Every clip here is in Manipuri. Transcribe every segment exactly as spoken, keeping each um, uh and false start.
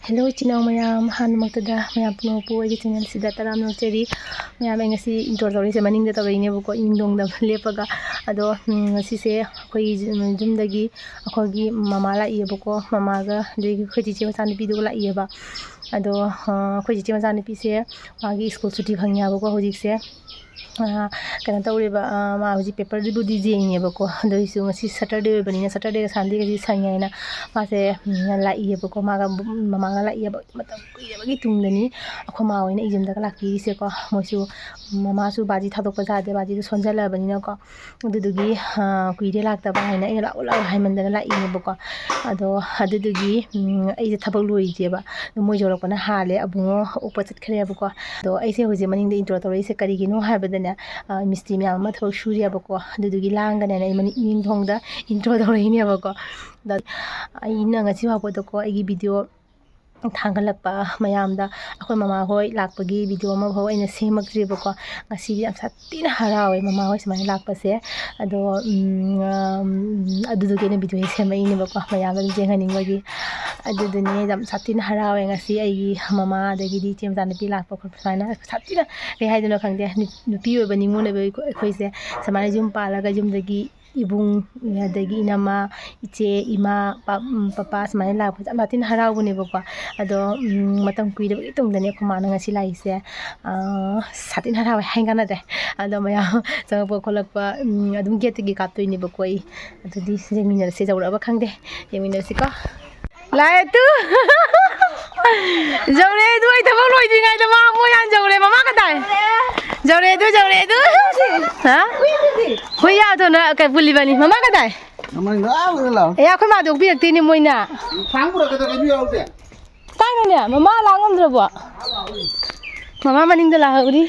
ꯍꯦꯜꯂꯣ ꯏꯆꯤꯟ ꯏꯅꯥꯎ ꯃꯌꯥꯝ, ꯑꯍꯥꯟꯕꯃꯛꯇꯗ ꯃꯌꯥꯝ ꯄꯨꯝꯅꯃꯛꯄꯨ ꯑꯩꯒꯤ ꯆꯦꯅꯦꯜꯁꯤꯗ ꯇꯔꯥꯝꯅ ꯑꯣꯛꯆꯔꯤ꯫ ꯃꯌꯥꯝ, ꯑꯩ ꯉꯁꯤ ꯏꯟꯇ꯭ꯔꯣ ꯇꯧꯔꯛꯏꯁꯦ ꯃꯅꯤꯡꯗ ꯇꯧꯔꯛꯏꯅꯦꯕꯀꯣ, ꯏꯅꯤꯡꯊꯧꯗ ꯂꯦꯞꯄꯒ꯫ ꯑꯗꯣ, ꯎꯝ, ꯉꯁꯤꯁꯦ ꯑꯩꯈꯣꯏ ꯌꯨꯝꯗꯒꯤ ꯑꯩꯈꯣꯏꯒꯤ ꯃꯃꯥ ꯂꯥꯛꯏꯌꯦꯕꯀꯣ, ꯃꯃꯥꯒ ꯑꯗꯒꯤ ꯑꯩꯈꯣꯏ ꯆꯤꯆꯦ ꯃꯆꯥꯅꯨꯄꯤꯗꯨꯒ ꯂꯥꯛꯏꯌꯦꯕ꯫ ꯑꯗꯣ, ꯑ, ꯑꯩꯈꯣꯏ ꯆꯤꯆꯦ ꯃꯆꯥꯅꯨꯄꯤꯁꯦ ꯃꯥꯒꯤ ꯁ꯭ꯀꯨꯜ ꯁꯨꯇꯤ ꯐꯪꯉꯦ ꯍꯥꯏꯕꯀꯣ ꯍꯧꯖꯤꯛꯁꯦ꯫ ꯑ, ꯀꯩꯅꯣ ꯇꯧꯔꯦꯕ, ꯑ, ꯃꯥ ꯍꯧꯖꯤꯛ ꯄꯦꯄꯔꯗꯨꯕꯨꯗꯤ ꯌꯦꯡꯉꯦꯕꯀꯣ, ꯑꯗꯨ ꯑꯣꯏꯔꯁꯨ ꯉꯁꯤ ꯁꯇꯔꯗꯦ ꯑꯣꯏꯕꯅꯤꯅ ꯁꯇꯔꯗꯦꯒ ꯁꯟꯗꯦꯒꯁꯤ ꯁꯪꯉꯦ ꯍꯥꯏꯅ ꯃꯥꯁꯦ, ꯎꯝ, ꯂꯥꯛꯏꯌꯦꯕꯀꯣ, ꯃꯥꯒ, ꯃꯃꯥꯒ ꯂꯥꯛꯏꯌꯦꯕ꯫ ꯃꯇꯝ ꯀꯨꯏꯔꯕꯒꯤ ꯇꯨꯡꯗꯅꯤ ꯑꯩꯈꯣꯏ ꯃꯥ ꯍꯣꯏꯅ ꯑꯩ ꯌꯨꯝꯗꯒ ꯂꯥꯛꯄꯤꯔꯤꯁꯦꯀꯣ꯫ ꯃꯣꯏꯁꯨ, ꯃꯃꯥꯁꯨ ꯕꯥꯖꯤ ꯊꯥꯗꯣꯛꯄ ꯌꯥꯗꯦ, ꯕꯥꯖꯤꯗꯣ ꯁꯣꯟꯖꯜꯂꯕꯅꯤꯅꯀꯣ꯫ ꯑꯗꯨꯗꯨꯒꯤ, ꯑ, ꯀꯨꯏꯔꯦ ꯂꯥꯛꯇꯕ ꯍꯥꯏꯅ ꯑꯩꯅ ꯂꯥꯛꯑꯣ ꯂꯥꯛꯑꯣ ꯍꯥꯏꯃꯟꯗꯅ ꯂꯥꯛꯏꯅꯦꯕꯀꯣ꯫ ꯑꯗꯣ ꯑꯗꯨꯗꯨꯒꯤ, ꯎꯝ, ꯑꯩꯁꯦ ꯊꯕꯛ ꯂꯣꯏꯗ꯭ꯔꯦꯕ꯫ ꯑꯗꯣ ꯃꯣꯏ ꯌꯧꯔꯛꯄꯅ ꯍꯥꯜꯂꯦ, ꯑꯕꯨꯡꯉꯣ ꯑꯣꯛꯄ ꯆꯠꯈ꯭ꯔꯦꯕꯀꯣ꯫ ꯑꯗꯣ ꯑꯩꯁꯦ ꯍꯧꯖꯤꯛ ꯃꯅꯤꯡꯗ ꯏꯟꯇ꯭ꯔꯣ ꯇꯧꯔꯛꯏꯁꯦ ꯀꯔꯤꯒꯤꯅꯣ ꯍꯥꯏꯕꯗꯅꯦ, ꯑ, ꯃꯤꯁꯇ꯭ꯔꯤ ꯃꯌꯥꯝ ꯑꯃ ꯊꯕꯛ ꯁꯨꯔꯤꯑꯕꯀꯣ꯫ ꯑꯗꯨꯗꯨꯒꯤ ꯂꯥꯡꯒꯅꯦꯅ ꯑꯩ ꯃꯅꯤꯡ ꯏꯅꯤꯡꯊꯧꯗ ꯏꯟꯇ꯭ꯔꯣ ꯇꯧꯔꯛꯏꯅꯦꯕꯀꯣ꯫ ꯑꯗ ꯑꯩꯅ ꯉꯁꯤ ꯐꯥꯎꯕꯗꯀꯣ ꯑꯩꯒꯤ ꯚꯤꯗꯤꯑꯣ ꯊꯥꯡꯒꯠꯂꯛꯄ ꯃꯌꯥꯝꯗ ꯑꯩꯈꯣꯏ ꯃꯃꯥ ꯍꯣꯏ ꯂꯥꯛꯄꯒꯤ ꯚꯤꯗꯤꯑꯣ ꯑꯃꯐꯥꯎ ꯑꯩꯅ ꯁꯦꯝꯃꯛꯇ꯭ꯔꯤꯕꯀꯣ꯫ ꯉꯁꯤꯗꯤ ꯌꯥꯝ ꯁꯥꯊꯤꯅ ꯍꯔꯥꯎꯋꯦ ꯃꯃꯥ ꯍꯣꯏ ꯁꯨꯃꯥꯏꯅ ꯂꯥꯛꯄꯁꯦ꯫ ꯑꯗꯣ, ꯎꯝ, ꯑꯝ, ꯑꯗꯨꯗꯨꯒꯤ ꯑꯩꯅ ꯚꯤꯗꯤꯑꯣꯁꯦ ꯁꯦꯝꯃꯛꯏꯅꯦꯕꯀꯣ, ꯃꯌꯥꯝꯗ ꯑꯗꯨꯝ ꯌꯦꯡꯍꯟꯅꯤꯡꯕꯒꯤ꯫ ꯑꯗꯨꯗꯨꯅꯦ ꯌꯥꯝ ꯁꯥꯊꯤꯅ ꯍꯔꯥꯎꯋꯦ ꯉꯁꯤ ꯑꯩꯒꯤ ꯃꯃꯥ ꯑꯗꯒꯤꯗꯤ ꯏꯆꯦ ꯃꯆꯥꯅꯨꯄꯤ ꯂꯥꯛꯄ ꯈꯣꯠꯄ ꯁꯨꯃꯥꯏꯅ ꯁꯥꯊꯤꯅ, ꯀꯩ ꯍꯥꯏꯗꯣꯏꯅꯣ ꯈꯪꯗꯦ, ꯅꯨ-, ꯅꯨꯄꯤ ꯑꯣꯏꯕ ꯅꯤꯉꯣꯜ ꯑꯣꯏꯕ ꯑꯩꯈꯣꯏ-, ꯑꯩꯈꯣꯏꯁꯦ ꯁꯨꯃꯥꯏꯅ ꯌꯨꯝ ꯄꯥꯜꯂꯒ ꯌꯨꯝꯗꯒꯤ ꯏꯕꯨꯡ, ꯑꯗꯒꯤ ꯏꯅꯝꯃ, ꯏꯆꯦ, ꯏꯃꯥ, ꯄꯥ-, ꯎꯝ, ꯄꯄꯥ ꯁꯨꯃꯥꯏꯅ ꯂꯥꯛꯄꯁꯦ ꯌꯥꯝ ꯁꯥꯊꯤꯅ ꯍꯔꯥꯎꯕꯅꯦꯕꯀꯣ꯫ ꯑꯗꯣ, ꯎꯝ, ꯃꯇꯝ ꯀꯨꯏꯔꯕꯒꯤ ꯇꯨꯡꯗꯅꯦ ꯑꯩꯈꯣꯏ ꯃꯥꯅ ꯉꯁꯤ ꯂꯥꯛꯏꯁꯦ꯫ ꯑꯥ, ꯁꯥꯊꯤꯅ ꯍꯔꯥꯎꯋꯦ, ꯍꯥꯏ ꯀꯥꯟꯅꯗ꯭ꯔꯦ꯫ ꯑꯗꯣ ꯃꯌꯥꯝ ꯆꯪꯉꯛꯄ ꯈꯣꯠꯂꯛꯄ, ꯎꯝ, ꯑꯗꯨꯝ ꯒꯦꯠꯇꯒꯤ ꯀꯥꯞꯇꯣꯏꯅꯦꯕꯀꯣ ꯑꯩ꯫ ꯑꯗꯨꯗꯤ ꯌꯦꯡꯃꯤꯟꯅꯔꯁꯦ, ꯌꯧꯔꯛꯑꯕ ꯈꯪꯗꯦ꯫ ꯌꯦꯡꯃꯤꯟꯅꯔꯁꯤꯀꯣ꯫ ꯂꯥꯛꯑꯦ ꯇꯨ꯫ ꯌꯧꯔꯛꯑꯦ ꯑꯗꯨ, ꯑꯩ ꯊꯕꯛ ꯂꯣꯏꯗ꯭ꯔꯤꯉꯩꯗ ꯃꯥ ꯃꯣꯏ ꯍꯥꯟꯅ ꯌꯧꯔꯦ꯫ ꯃꯃꯥ ꯀꯗꯥꯏ? ꯌꯧꯔꯛꯑꯦ ꯑꯗꯨ, ꯌꯧꯔꯛꯑꯦ ꯑꯗꯨ꯫ ꯍꯥ? ꯍꯨꯏ ꯌꯥꯗꯣꯅ ꯀꯩ ꯄꯨꯜꯂꯤꯕꯅꯤ꯫ ꯃꯃꯥ ꯀꯗꯥꯏ? ꯃꯃꯥꯡꯗ ꯑꯥ ꯃꯅꯨꯡꯗ ꯂꯥꯛꯑꯣ꯫ ꯑꯦ, ꯑꯩꯈꯣꯏ ꯃꯥꯗꯤ ꯑꯣꯛꯄꯤꯔꯛꯇꯦꯅꯦ ꯃꯣꯏꯅ꯫ ꯊꯥꯡ ꯄꯨꯔꯛꯀꯗꯕ ꯃꯤ ꯌꯥꯎꯗꯦ꯫ ꯀꯥꯏꯅꯅꯦ? ꯃꯃꯥ ꯂꯥꯛ ꯉꯝꯗ꯭ꯔꯕꯣ? ꯃꯃꯥ ꯃꯅꯤꯡꯗ ꯂꯥꯛꯍꯧꯔꯤ꯫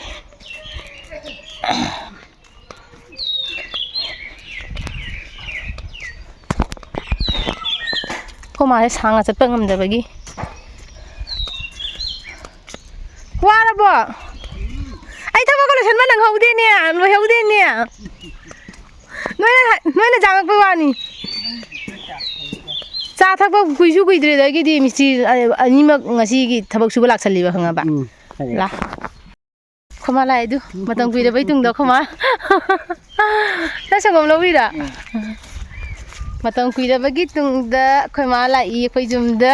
ꯑꯩꯈꯣꯏ ꯃꯥꯁꯦ ꯁꯥꯡꯅ ꯆꯠꯄ ꯉꯝꯗꯕꯒꯤ꯫ ꯋꯥꯔꯕꯣ? ꯑꯩ ꯊꯕꯛꯀ ꯂꯣꯏꯁꯟꯕ ꯅꯪꯍꯧꯗꯦꯅꯦ, ꯂꯣꯏꯍꯧꯗꯦꯅꯦ꯫ ꯅꯣꯏꯅ, ꯅꯣꯏꯅ ꯆꯪꯉꯛꯄꯩ ꯋꯥꯅꯤ꯫ ꯆꯥ ꯊꯛꯄ ꯀꯨꯏꯁꯨ ꯀꯨꯏꯗ꯭ꯔꯦ, ꯑꯗꯒꯤꯗꯤ ꯃꯤꯁꯇ꯭ꯔꯤ ꯑꯅꯤꯃꯛ ꯉꯁꯤꯒꯤ ꯊꯕꯛ ꯁꯨꯕ ꯂꯥꯛꯁꯜꯂꯤꯕ, ꯈꯪꯉꯕ? ꯎꯝ, ꯐꯔꯦ꯫ ꯂꯥ꯫ ꯈꯣꯃꯥ ꯂꯥꯛꯑꯦ ꯑꯗꯨ, ꯃꯇꯝ ꯀꯨꯏꯔꯕꯩ ꯇꯨꯡꯗ ꯈꯣꯃꯥ꯫ ꯅꯪ ꯁꯪꯒꯣꯝ ꯂꯧꯕꯤꯔꯥ? ꯎꯝ꯫ ꯃꯇꯝ ꯀꯨꯏꯔꯕꯒꯤ ꯇꯨꯡꯗ ꯑꯩꯈꯣꯏ ꯃꯥ ꯂꯥꯛꯏ ꯑꯩꯈꯣꯏ ꯌꯨꯝꯗ꯫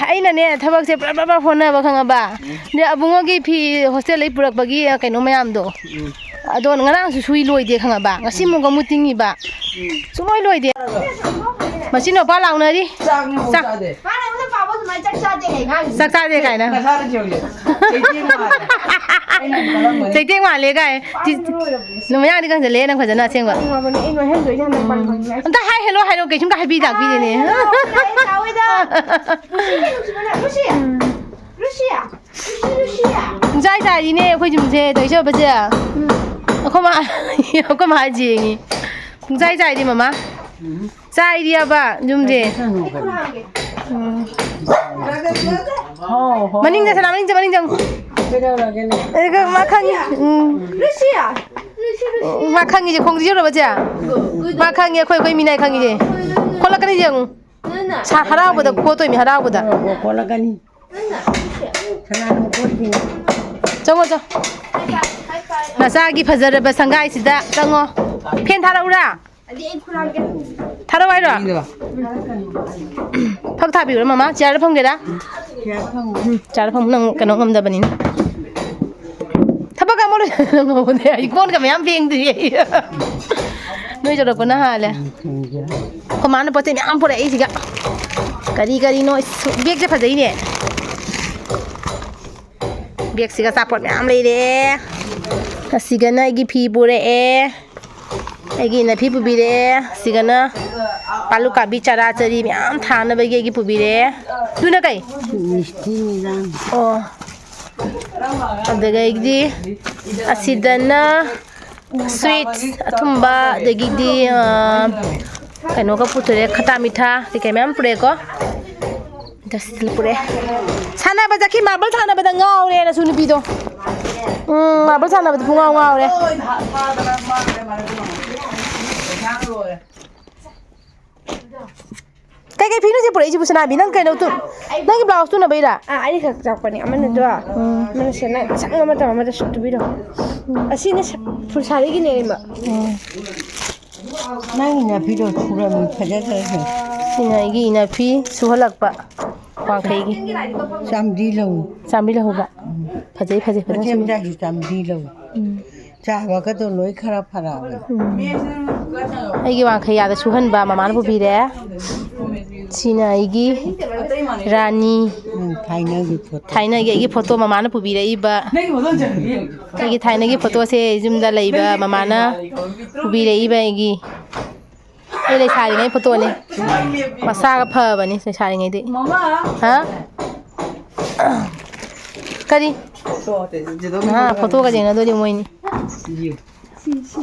ꯑꯩꯅꯅꯦ, ꯊꯕꯛꯁꯦ ꯄ꯭ꯔꯞ ꯄ꯭ꯔꯞ ꯄ꯭ꯔꯞ ꯍꯣꯠꯅꯕ, ꯈꯪꯉꯕ? ꯎꯝ꯫ ꯑꯗꯩ ꯑꯕꯨꯡꯉꯣꯒꯤ ꯐꯤ ꯍꯣꯁꯇꯦꯜꯗꯩ ꯄꯨꯔꯛꯄꯒꯤ, ꯑ, ꯀꯩꯅꯣ ꯃꯌꯥꯝꯗꯣ, ꯎꯝ꯫ ꯑꯗꯣ ꯉꯔꯥꯡꯁꯨ ꯁꯨꯏ ꯂꯣꯏꯗꯦ, ꯈꯪꯉꯕ? ꯉꯁꯤ ꯑꯃꯨꯛ ꯑꯃꯨꯛ ꯇꯤꯡꯉꯤꯕ꯫ ꯎꯝ꯫ ꯁꯨꯡꯂꯣꯏ ꯂꯣꯏꯗꯦ꯫ ꯃꯆꯤꯟ ꯃꯧꯄꯥ ꯂꯥꯎꯅꯔꯤ꯫ ꯆꯥꯛ ꯅꯪ ꯆꯥꯛ꯫ ꯆꯥꯗꯦ꯫ ꯃꯥꯅ ꯑꯩꯉꯣꯟꯗ ꯄꯥꯕ ꯑꯗꯨꯃꯥꯏꯅ ꯆꯥꯛ ꯆꯥꯗꯦ ꯀꯩ ꯉꯥꯡꯉꯤꯅꯣ? ꯆꯥꯛ ꯆꯥꯗꯦ ꯀꯥꯏꯅ꯫ ꯅꯁꯥꯅ ꯊꯤꯌꯨꯅꯦ꯫ ꯆꯩꯊꯦꯡ ꯃꯥꯜꯂꯦ꯫ ꯑꯩꯅ ꯑꯃꯨꯛ ꯀꯜꯂꯝꯒꯅꯤ꯫ ꯆꯩꯊꯦꯡ ꯃꯥꯜꯂꯦ ꯀꯥꯏ꯫ ꯇꯤ-, ꯃꯌꯥꯡꯗꯤ ꯀꯪꯁꯤꯜꯂꯦ ꯅꯪ ꯐꯖꯅ ꯑꯁꯦꯡꯕ꯫ ꯈꯪꯉꯕꯅꯦ, ꯑꯩ ꯅꯣꯏꯍꯟꯗꯣꯏꯅꯦ ꯍꯟꯗꯛ ꯄꯥꯟ ꯐꯪꯉꯤꯉꯥꯏ꯫ ꯑꯝꯇ ꯍꯥꯏ ꯍꯦꯜꯂꯣ ꯍꯥꯏꯔꯣ, ꯀꯩꯁꯨꯝ ꯀꯥꯏ ꯍꯥꯏꯕꯤꯗ ꯄꯤꯗꯦꯅꯦ꯫ ꯍꯥꯏ ꯍꯦꯜꯂꯣ, ꯍꯥꯏ ꯆꯥꯎꯋꯦꯗ꯫ Lucy, Lucy, Lucy. ꯂꯨꯁꯤ꯫ ꯄꯨꯡꯆꯥꯏ ꯆꯥꯏꯔꯤꯅꯦ ꯑꯩꯈꯣꯏ ꯌꯨꯝꯁꯦ ꯇꯧꯏ ꯆꯠꯄꯁꯦ꯫ ꯑꯩꯈꯣꯏ ꯃꯥ, ꯑꯩꯈꯣꯏ ꯃꯥ ꯌꯦꯡꯉꯤ꯫ ꯄꯨꯡꯆꯥꯏ ꯆꯥꯏꯔꯤ ꯃꯃꯥ꯫ ꯆꯥꯏꯔꯤꯑꯕ ꯌꯨꯝꯁꯦ꯫ ꯎꯝ꯫ ꯍꯣ, ꯍꯣ꯫ ꯃꯅꯤꯡꯗ ꯁꯅꯥ, ꯃꯅꯤꯡ ꯆꯪ, ꯃꯅꯤꯡ ꯆꯪ꯫ ꯀꯩꯗꯧꯔꯒꯦꯅꯦ? ꯑꯗꯨꯒ ꯃꯥ ꯈꯪꯉꯤ꯫ ꯎꯝ꯫ ꯃꯥ ꯈꯪꯉꯤꯁꯦ ꯈꯣꯡꯁꯦ ꯌꯧꯔꯕꯁꯦ꯫ ꯃꯥ ꯈꯪꯉꯤ ꯑꯩꯈꯣꯏ, ꯑꯩꯈꯣꯏ ꯃꯤꯅꯥꯏ ꯈꯪꯉꯤꯁꯦ꯫ ꯈꯣꯠꯂꯛꯀꯅꯤ ꯌꯦꯡꯉꯨ꯫ ꯁꯥ ꯍꯔꯥꯎꯕꯗ ꯈꯣꯠꯇꯣꯏꯅꯤ ꯍꯔꯥꯎꯕꯗ꯫ ꯈꯣꯠꯂꯛꯀꯅꯤ꯫ ꯆꯪꯉꯣ, ꯆꯪꯉꯣ꯫ ꯅꯆꯥꯒꯤ ꯐꯖꯔꯕ ꯁꯪꯒꯥꯏꯁꯤꯗ ꯆꯪꯉꯣ꯫ ꯐꯦꯟ ꯊꯥꯔꯛꯎꯔꯥ? ꯊꯥꯔꯛꯑꯣ ꯍꯥꯏꯔꯣ? ꯐꯛ ꯊꯥꯕꯤꯌꯨꯔꯥ ꯃꯃꯥ? ꯆꯤꯌꯔꯗ ꯐꯝꯒꯦꯔꯥ? ꯎꯝ, ꯆꯤꯌꯔꯗ ꯐꯝꯃꯨ, ꯅꯪ ꯀꯩꯅꯣ ꯉꯝꯗꯕꯅꯤꯅ꯫ ꯊꯕꯛ ꯑꯃ ꯂꯣꯏꯁꯟꯍꯧꯕꯅꯦ ꯑꯩ ꯀꯣꯟꯒ ꯃꯌꯥꯝ ꯐꯦꯡꯗ꯭ꯔꯤ ꯑꯩ꯫ ꯅꯣꯏ ꯆꯧꯔꯛꯄꯅ ꯍꯥꯜꯂꯦ꯫ ꯑꯩꯈꯣꯏ ꯃꯥꯅ ꯄꯣꯠ ꯆꯩ ꯃꯌꯥꯝ ꯄꯨꯔꯛꯏꯁꯤꯒ꯫ ꯀꯔꯤ ꯀꯔꯤꯅꯣ? ꯏꯁ, ꯕꯦꯒꯁꯦ ꯐꯖꯩꯅꯦ꯫ ꯕꯦꯒꯁꯤꯒ ꯑꯆꯥꯄꯣꯠ ꯃꯌꯥꯝ ꯂꯩꯔꯦ꯫ ꯑꯁꯤꯒꯅ ꯑꯩꯒꯤ ꯐꯤ ꯄꯨꯔꯛꯑꯦ꯫ ꯑꯩꯒꯤ ꯏꯅꯐꯤ ꯄꯨꯕꯤꯔꯛꯑꯦ꯫ ꯑꯁꯤꯒꯅ ꯑꯥꯂꯨ ꯀꯥꯕꯤ ꯆꯔꯥ ꯆꯔꯤ ꯃꯌꯥꯝ ꯊꯥꯅꯕꯒꯤ ꯑꯩꯒꯤ ꯄꯨꯕꯤꯔꯛꯑꯦ꯫ ꯑꯗꯨꯅ ꯀꯩ? ꯃꯤꯁꯇꯤ ꯃꯤꯔꯥꯡ꯫ ꯑꯣ꯫ ꯑꯗꯨꯗꯒꯤꯗꯤ ꯑꯁꯤꯗꯅ sweets, ꯑꯊꯨꯝꯕ, ꯑꯗꯒꯤꯗꯤ, ꯑ, ꯀꯩꯅꯣꯒ ꯄꯨꯊꯣꯔꯛꯑꯦ, ꯈꯇꯥ ꯃꯤꯊꯥ ꯀꯩꯀꯩ ꯃꯌꯥꯝ ꯄꯨꯔꯛꯑꯦꯀꯣ꯫ Dust ꯄꯨꯔꯛꯑꯦ꯫ ꯁꯥꯟꯅꯕ ꯆꯠꯈꯤ, marble ꯁꯥꯟꯅꯕꯗ ꯉꯥꯎꯔꯦ ꯅꯁꯨ ꯅꯨꯄꯤꯗꯣ꯫ ꯎꯝ, marble ꯁꯥꯟꯅꯕꯗ ꯄꯨꯡꯉꯥꯎ ꯉꯥꯎꯔꯦ꯫ ꯀꯩꯀꯩ ꯐꯤꯅꯣ ꯁꯤ ꯄꯨꯔꯛꯏꯁꯤꯕꯨ, ꯁꯅꯥꯕꯤ? ꯅꯪ ꯀꯩꯅꯣ ꯇꯨ-, ꯅꯪꯒꯤ ꯕ꯭ꯂꯥꯎꯁ ꯇꯨꯅꯕꯩꯔꯥ? ꯑꯥ, ꯑꯅꯤꯈꯛ ꯆꯥꯛꯄꯅꯦ꯫ ꯑꯃꯅꯗꯣ, ꯎꯝ꯫ ꯑꯃꯅ ꯁꯦꯠꯅ ꯑꯁꯪꯕ ꯃꯇꯝ ꯑꯃꯗ ꯁꯨꯠ ꯇꯨꯕꯤꯔꯣ꯫ ꯎꯝ꯫ ꯑꯁꯤꯅ ꯁ-, ꯐꯨꯜ ꯁꯥꯔꯤꯒꯤꯅꯦ, ꯏꯃꯥ꯫ ꯎꯝ꯫ ꯅꯪꯒꯤ ꯏꯅꯥꯐꯤꯗꯣ ꯁꯨꯔꯝꯃꯤ ꯐꯖꯗ꯭ꯔꯁꯨ꯫ ꯁꯤꯅ ꯑꯩꯒꯤ ꯏꯅꯥꯐꯤ ꯁꯨꯍꯜꯂꯛꯄ ꯋꯥꯡꯈꯩꯒꯤ꯫ ꯆꯥꯝꯃꯔꯤ ꯂꯧ꯫ ꯆꯥꯝꯃꯔꯤ ꯂꯧꯍꯧꯕ꯫ ꯐꯖꯩ, ꯐꯖꯩ, ꯐꯖꯅ ꯃꯆꯦ ꯁꯨꯏ꯫ ꯃꯆꯥꯒꯤ ꯆꯥꯝꯃꯔꯤ ꯂꯧ꯫ ꯎꯝ꯫ ꯆꯥꯕꯒꯗꯣ ꯂꯣꯏ ꯈꯔ ꯐꯔꯛꯑꯕꯅꯤ꯫ ꯎꯝ꯫ ꯑꯩꯒꯤ ꯋꯥꯡꯈꯩ ꯑꯥꯗ ꯁꯨꯍꯟꯕ ꯃꯃꯥꯅ ꯄꯨꯕꯤꯔꯦ꯫ ꯁꯤꯅ ꯑꯩꯒꯤ ꯔꯥꯅꯤ꯫ ꯎꯝ, ꯊꯥꯏꯅꯒꯤ ꯐꯣꯇꯣ꯫ ꯊꯥꯏꯅꯒꯤ ꯑꯩꯒꯤ ꯐꯣꯇꯣ ꯃꯃꯥꯅ ꯄꯨꯕꯤꯔꯛꯏꯕ꯫ ꯑꯩꯒꯤ ꯊꯥꯏꯅꯒꯤ ꯐꯣꯇꯣꯁꯦ ꯌꯨꯝꯗ ꯂꯩꯕ ꯃꯃꯥꯅ ꯄꯨꯕꯤꯔꯛꯏꯕ ꯑꯩꯒꯤ꯫ ꯑꯩ ꯂꯩꯁꯥꯔꯤꯉꯩ ꯐꯣꯇꯣꯅꯤ꯫ ꯃꯁꯥꯒ ꯐꯕꯅꯤ ꯂꯩꯁꯥꯔꯤꯉꯩꯗꯤ꯫ ꯍꯥ? ꯀꯔꯤ? ꯍꯥ, ꯐꯣꯇꯣꯒ ꯌꯦꯡꯅꯗꯣꯏꯅꯤ ꯃꯣꯏꯅꯤ꯫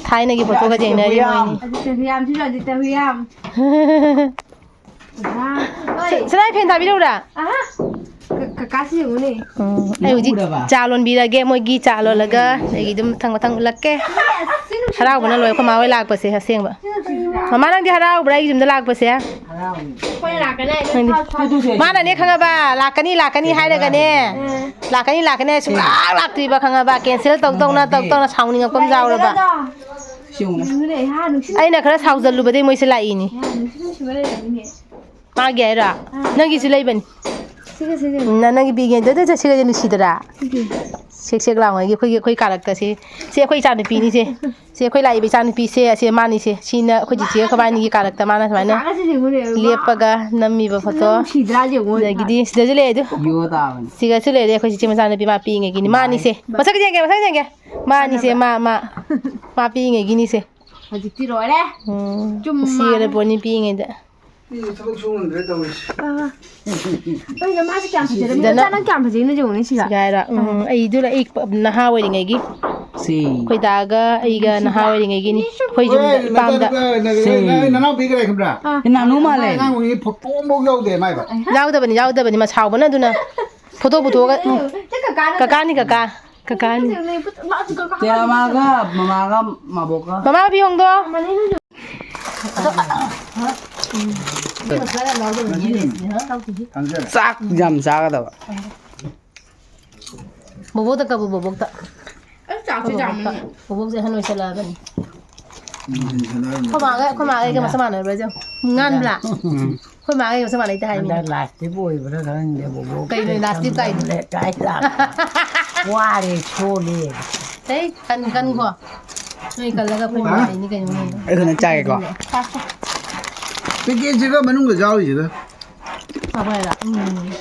ꯊꯥꯏꯅꯒꯤ ꯐꯣꯇꯣꯒ ꯌꯦꯡꯅꯔꯤ ꯃꯣꯏꯅꯤ꯫ ꯑꯗꯤꯇ ꯍꯨꯏꯌꯥꯝ, ꯁꯤꯁꯨ ꯑꯗꯤꯇ ꯍꯨꯏꯌꯥꯝ꯫ ꯁ-, ꯁꯅꯥꯏ ꯐꯦꯟ ꯊꯥꯕꯤꯔꯛꯎꯔꯥ? ꯑꯍꯥ꯫ ꯀ-, ꯀꯀꯥꯁꯤ ꯌꯦꯡꯉꯨꯅꯦ꯫ ꯎꯝ, ꯑꯩ ꯍꯧꯖꯤꯛ ꯎꯔꯕ? ꯆꯥ ꯂꯣꯟꯕꯤꯔꯒꯦ꯫ ꯃꯣꯏꯒꯤ ꯆꯥ ꯂꯣꯜꯂꯒ ꯑꯩꯒꯤ ꯑꯗꯨꯝ ꯃꯊꯪ ꯃꯊꯪ ꯎꯠꯂꯛꯀꯦ꯫ ꯍꯔꯥꯎꯕꯅ ꯂꯣꯏ ꯑꯩꯈꯣꯏ ꯃꯥ ꯍꯣꯏ ꯂꯥꯛꯄꯁꯦ ꯑꯁꯦꯡꯕ꯫ ꯃꯃꯥ, ꯅꯪꯗꯤ ꯍꯔꯥꯎꯕ꯭ꯔꯥ ꯑꯩꯒꯤ ꯌꯨꯝꯗ ꯂꯥꯛꯄꯁꯦ? ꯍꯔꯥꯎꯕꯅꯤ꯫ ꯑꯩꯈꯣꯏꯅ ꯂꯥꯛꯀꯅꯤ ꯍꯥꯏꯗꯤ ꯅꯪꯗꯤ? ꯃꯥꯅꯅꯦ ꯈꯪꯉꯕ? ꯂꯥꯛꯀꯅꯤ, ꯂꯥꯛꯀꯅꯤ ꯍꯥꯏꯔꯒꯅꯦ꯫ ꯎꯝ꯫ ꯂꯥꯛꯀꯅꯤ, ꯂꯥꯛꯀꯅꯤ ꯍꯥꯏ ꯁꯨꯡꯂꯥꯛ ꯂꯥꯛꯇ꯭ꯔꯤꯕ ꯈꯪꯉꯕ? ꯀꯦꯟꯁꯦꯜ ꯇꯧ ꯇꯧꯅ, ꯇꯧ ꯇꯧꯅ ꯁꯥꯎꯅꯤꯡꯉꯛꯄ ꯑꯃ ꯌꯥꯎꯔꯕ꯫ ꯁꯤ ꯌꯦꯡꯉꯨꯅꯦ꯫ ꯌꯦꯡꯉꯨꯅꯦ, ꯍꯥ, ꯅꯨꯡꯁꯤꯠ꯫ ꯑꯩꯅ ꯈꯔ ꯁꯥꯎꯖꯜꯂꯨꯕꯗꯩ ꯃꯣꯏꯁꯦ ꯂꯥꯛꯏꯅꯦ꯫ ꯌꯥ, ꯅꯨꯡꯁꯤꯠ ꯅꯨꯡꯁꯤꯕ ꯂꯩꯔꯝꯃꯤꯅꯦ꯫ ꯃꯥꯒꯤ ꯍꯥꯏꯔꯣ? ꯑꯥ꯫ ꯅꯪꯒꯤꯁꯨ ꯂꯩꯕꯅꯤ꯫ ꯁꯤꯒ, ꯁꯤꯒ꯫ ꯎꯝ, ꯅ-, ꯅꯪꯒꯤ ꯄꯤꯒꯦ꯫ ꯑꯗꯨ, ꯑꯗꯨ, ꯁꯤꯒꯁꯦ ꯅꯨꯡꯁꯤꯗꯔꯥ? ꯁꯤꯒ꯫ ꯁꯦꯛ ꯁꯦꯛ ꯂꯥꯎꯉꯩꯒꯤ ꯑꯩꯈꯣꯏꯒꯤ, ꯑꯩꯈꯣꯏ ꯀꯥꯔꯛꯇꯁꯦ꯫ ꯁꯤ ꯑꯩꯈꯣꯏ ꯏꯆꯥꯅꯨꯄꯤꯅꯤꯁꯦ꯫ ꯁꯤ ꯑꯩꯈꯣꯏ ꯂꯥꯛꯏꯕ ꯏꯆꯥꯅꯨꯄꯤꯁꯦ, ꯑꯁꯦ ꯃꯥꯅꯤꯁꯦ꯫ ꯁꯤꯅ ꯑꯩꯈꯣꯏ ꯆꯤꯆꯦ ꯑꯩꯈꯣꯏꯕꯥꯅꯤꯒꯤ ꯀꯥꯔꯛꯇ ꯃꯥꯅ ꯁꯨꯃꯥꯏꯅ ꯀꯥꯒꯁꯦ ꯌꯦꯡꯉꯨꯅꯦ, ꯃꯥ꯫ ꯂꯦꯞꯄꯒ ꯅꯝꯃꯤꯕ ꯐꯣꯇꯣ꯫ ꯅꯨꯡꯁꯤꯗ꯭ꯔꯥ ꯌꯦꯡꯉꯨ꯫ ꯑꯗꯒꯤꯗꯤ ꯁꯤꯗꯁꯨ ꯂꯩ ꯑꯗꯨ꯫ ꯌꯣ ꯇꯥꯕꯅꯤ꯫ ꯁꯤꯒꯁꯨ ꯂꯩꯔꯦ ꯑꯩꯈꯣꯏ ꯆꯤꯆꯦ ꯃꯆꯥꯅꯨꯄꯤ ꯃꯥ ꯄꯤꯛꯏꯉꯩꯒꯤꯅꯤ꯫ ꯃꯥꯅꯤꯁꯦ꯫ ꯃꯁꯛ ꯌꯦꯡꯒꯦ, ꯃꯁꯛ ꯌꯦꯡꯒꯦ꯫ ꯃꯥꯅꯤꯁꯦ, ꯃꯥ, ꯃꯥ꯫ ꯃꯥ ꯄꯤꯛꯏꯉꯩꯒꯤꯅꯤꯁꯦ꯫ ꯍꯧꯖꯤꯛꯇꯤ ꯂꯣꯏꯔꯦ꯫ ꯎꯝ, ꯆꯨꯝ ꯅꯨꯡꯁꯤꯈ꯭ꯔ ꯃꯥꯜꯂꯦ꯫ ꯄꯣꯠꯅꯤ ꯄꯤꯛꯏꯉꯩꯗ꯫ ꯑꯩꯅ ꯊꯕꯛ ꯁꯨ ꯉꯝꯗ꯭ꯔꯦ ꯇꯧꯔꯤꯁꯦ꯫ ꯑꯥ꯫ ꯑꯩꯅ ꯃꯥꯁꯦ ꯀꯌꯥꯝ ꯐꯖꯔꯝꯃꯤ꯫ ꯁꯤꯗꯅ ꯃꯆꯥ ꯅꯪ ꯀꯌꯥꯝ ꯐꯖꯩꯅꯣ ꯌꯦꯡꯉꯨꯅꯦ ꯁꯤꯒ꯫ ꯁꯤꯒ ꯍꯥꯏꯔꯣ? ꯎꯝ, ꯑꯥ꯫ ꯑꯩꯗꯨꯅ ꯑꯩ ꯄ-, ꯅꯍꯥ ꯑꯣꯏꯔꯤꯉꯩꯒꯤ꯫ ꯁꯤ꯫ ꯑꯩꯈꯣꯏ ꯗꯥꯒ ꯑꯩꯒ ꯅꯍꯥ ꯑꯣꯏꯔꯤꯉꯩꯒꯤꯅꯤ꯫ ꯑꯩꯈꯣꯏ ꯌꯨꯝꯗ, ꯍꯣꯏ, ꯏꯄꯥꯝꯗ꯫ ꯅꯆꯥꯅꯨꯄꯥ, ꯅ-, ꯁꯤ꯫ ꯅ-, ꯅꯅꯥꯎꯄꯤ ꯀꯅꯥ ꯈꯪꯕ꯭ꯔꯥ? ꯑꯥ꯫ ꯏꯅꯥꯅꯨ ꯃꯥꯜꯂꯦ꯫ ꯑꯉꯥꯡ ꯑꯣꯏꯔꯤꯉꯩ ꯐꯣꯇꯣ ꯑꯃꯐꯥꯎ ꯌꯥꯎꯗꯦ ꯃꯥꯏꯕ꯫ ꯌꯥꯎꯗꯕꯅꯤ, ꯌꯥꯎꯗꯕꯅꯤ꯫ ꯃꯁꯥꯎꯕꯅ ꯑꯗꯨꯅ ꯐꯣꯇꯣ ꯄꯨꯊꯣꯛꯑꯒ꯫ ꯀꯀꯥꯅꯤ, ꯀꯀꯥ꯫ ꯀꯀꯥꯅꯤ꯫ ꯃꯥꯁꯨ ꯀꯀꯥ꯫ ꯇꯦꯔꯥꯃꯥꯒ ꯃꯃꯥꯒ ꯃꯥꯕꯣꯛꯀ꯫ ꯃꯃꯥ ꯄꯤꯌꯣꯡꯗꯣ꯫ ꯉꯁꯤꯗꯤ ꯊꯥꯡꯖꯔꯦ꯫ ꯆꯥꯛ ꯌꯥꯝ ꯆꯥꯒꯗꯕ꯫ ꯕꯣꯕꯣꯛꯇ ꯀꯕꯨ, ꯕꯣꯕꯣꯛꯇ꯫ ꯑꯩ ꯆꯥꯛꯁꯤ ꯕꯣꯕꯣꯛꯇ꯫ ꯆꯥꯃꯟꯗꯦ꯫ ꯕꯣꯕꯣꯛꯁꯦ ꯑꯍꯟ ꯑꯣꯏꯁꯜꯂꯛꯑꯕꯅꯤ꯫ ꯎꯝ, ꯁꯥꯟꯅꯔꯝꯃꯦ꯫ ꯑꯩꯈꯣꯏ ꯃꯥꯒ, ꯑꯩꯈꯣꯏ ꯃꯥꯒ ꯑꯩꯒ ꯃꯁꯝ ꯃꯥꯟꯅꯕ꯭ꯔꯥ ꯌꯦꯡꯉꯨ꯫ ꯉꯥꯟꯕ꯭ꯔꯥ? ꯎꯝ꯫ ꯑꯩꯈꯣꯏ ꯃꯥꯒ ꯑꯩꯒ ꯃꯁꯝ ꯃꯥꯟꯅꯩꯗ ꯍꯥꯏꯕꯅꯤ꯫ ꯍꯟꯗꯛ ꯂꯥꯁꯇꯤꯞ ꯑꯣꯏꯕ꯭ꯔꯥ ꯈꯪꯗꯦ, ꯕꯣꯕꯣꯛ꯫ ꯀꯩꯅꯣ ꯂꯥꯁꯇꯤꯞ ꯀꯥꯏꯗꯤ? ꯂꯩꯀꯥꯏ ꯂꯥꯛꯄ꯫ ꯋꯥꯔꯦ, ꯁꯣꯜꯂꯦ꯫ ꯍꯦ, ꯀꯟ-, ꯀꯟꯈꯣ꯫ ꯅꯣꯏ ꯀꯜꯂꯒ ꯑꯩꯈꯣꯏ ꯍꯥ? ꯃꯥꯟꯅꯩꯅꯤ ꯀꯩꯅꯣ ꯅꯣꯏ꯫ ꯑꯩ ꯈꯛꯇꯪ ꯆꯥꯒꯦꯀꯣ꯫ ꯆꯥꯁꯦ꯫ ꯄꯦꯀꯦꯠꯁꯤꯒ ꯃꯅꯨꯡꯗ ꯌꯥꯎꯔꯤꯁꯤꯒ꯫ ꯆꯥꯕ ꯌꯥꯏꯔꯣ? ꯎꯝ꯫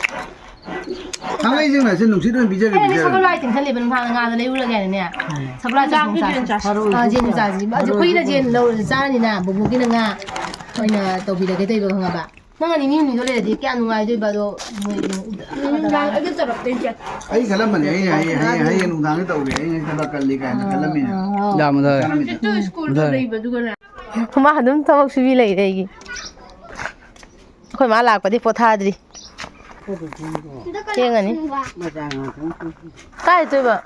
ꯊꯥꯡꯃꯩꯁꯤꯡꯅ ꯁꯤ ꯅꯨꯡꯁꯤꯠ ꯑꯣꯏꯅ ꯄꯤꯖꯒꯦ, ꯑꯩꯅ ꯄꯤꯖꯒꯦ꯫ ꯁꯒꯣꯜ ꯍꯋꯥꯏ ꯇꯤꯡꯁꯜꯂꯤꯕ ꯅꯨꯡꯗꯥꯡꯗ ꯉꯥꯗ ꯂꯩꯔꯨꯔꯒꯦꯅꯅꯦ꯫ ꯎꯝ꯫ ꯁꯒꯣꯜ ꯍꯋꯥꯏ ꯆꯝꯊꯣꯡ ꯆꯥꯁꯦ꯫ ꯆꯥꯔꯨꯁꯤ꯫ ꯑꯥ, ꯌꯦꯟꯁꯨ ꯆꯥꯁꯤ꯫ ꯑꯗꯨ ꯑꯩꯈꯣꯏꯒꯤꯅ ꯌꯦꯟ ꯂꯧꯔꯁꯨ ꯆꯥꯔꯅꯤꯅ, ꯕꯨꯕꯣꯛꯀꯤꯅ ꯉꯥ ꯑꯣꯏꯅ ꯇꯧꯕꯤꯔꯒꯦ ꯇꯧꯕ ꯈꯪꯉꯕ? ꯅꯪ ꯑꯅꯤ ꯃꯤ ꯍꯨꯝꯅꯤꯗꯣ ꯂꯩꯔꯗꯤ ꯀꯌꯥ ꯅꯨꯡꯉꯥꯏꯗꯣꯏꯕ? ꯑꯗꯣ ꯃꯣꯏ ꯅꯨꯡꯗꯥꯡ ꯑꯩꯗꯤ ꯇꯧꯔꯛꯇꯣꯏꯁꯦ꯫ ꯑꯩ ꯈꯜꯂꯝꯕꯅꯦ, ꯑꯩ ꯍꯌꯦꯡ, ꯍꯌꯦꯡ, ꯍꯌꯦꯡ ꯅꯨꯡꯗꯥꯡꯗ ꯇꯧꯒꯦ, ꯑꯩ ꯊꯕꯛ ꯀꯜꯂꯤ ꯀꯥꯏꯅ ꯈꯜꯂꯝꯃꯤꯅꯦ꯫ ꯑꯥ, ꯑꯥ꯫ ꯌꯥꯝ ꯃꯨꯊꯔꯦ꯫ ꯈꯜꯂꯝꯃꯤꯅꯦ꯫ ꯍꯧꯖꯤꯛꯇꯣ ꯁ꯭ꯀꯨꯜꯗꯣ ꯃꯨꯊꯔꯦ꯫ ꯂꯩꯕꯗꯨꯒꯅꯦ꯫ ꯃꯥ ꯑꯗꯨꯝ ꯊꯕꯛ ꯁꯨꯕꯤ ꯂꯩꯔꯦ ꯑꯩꯒꯤ꯫ ꯑꯩꯈꯣꯏ ꯃꯥ ꯂꯥꯛꯄꯗꯤ ꯄꯣꯊꯥꯗ꯭ꯔꯤ꯫ ꯊꯦꯡꯉꯅꯤ꯫ ꯀꯥꯏ ꯆꯠꯇꯣꯏꯕ?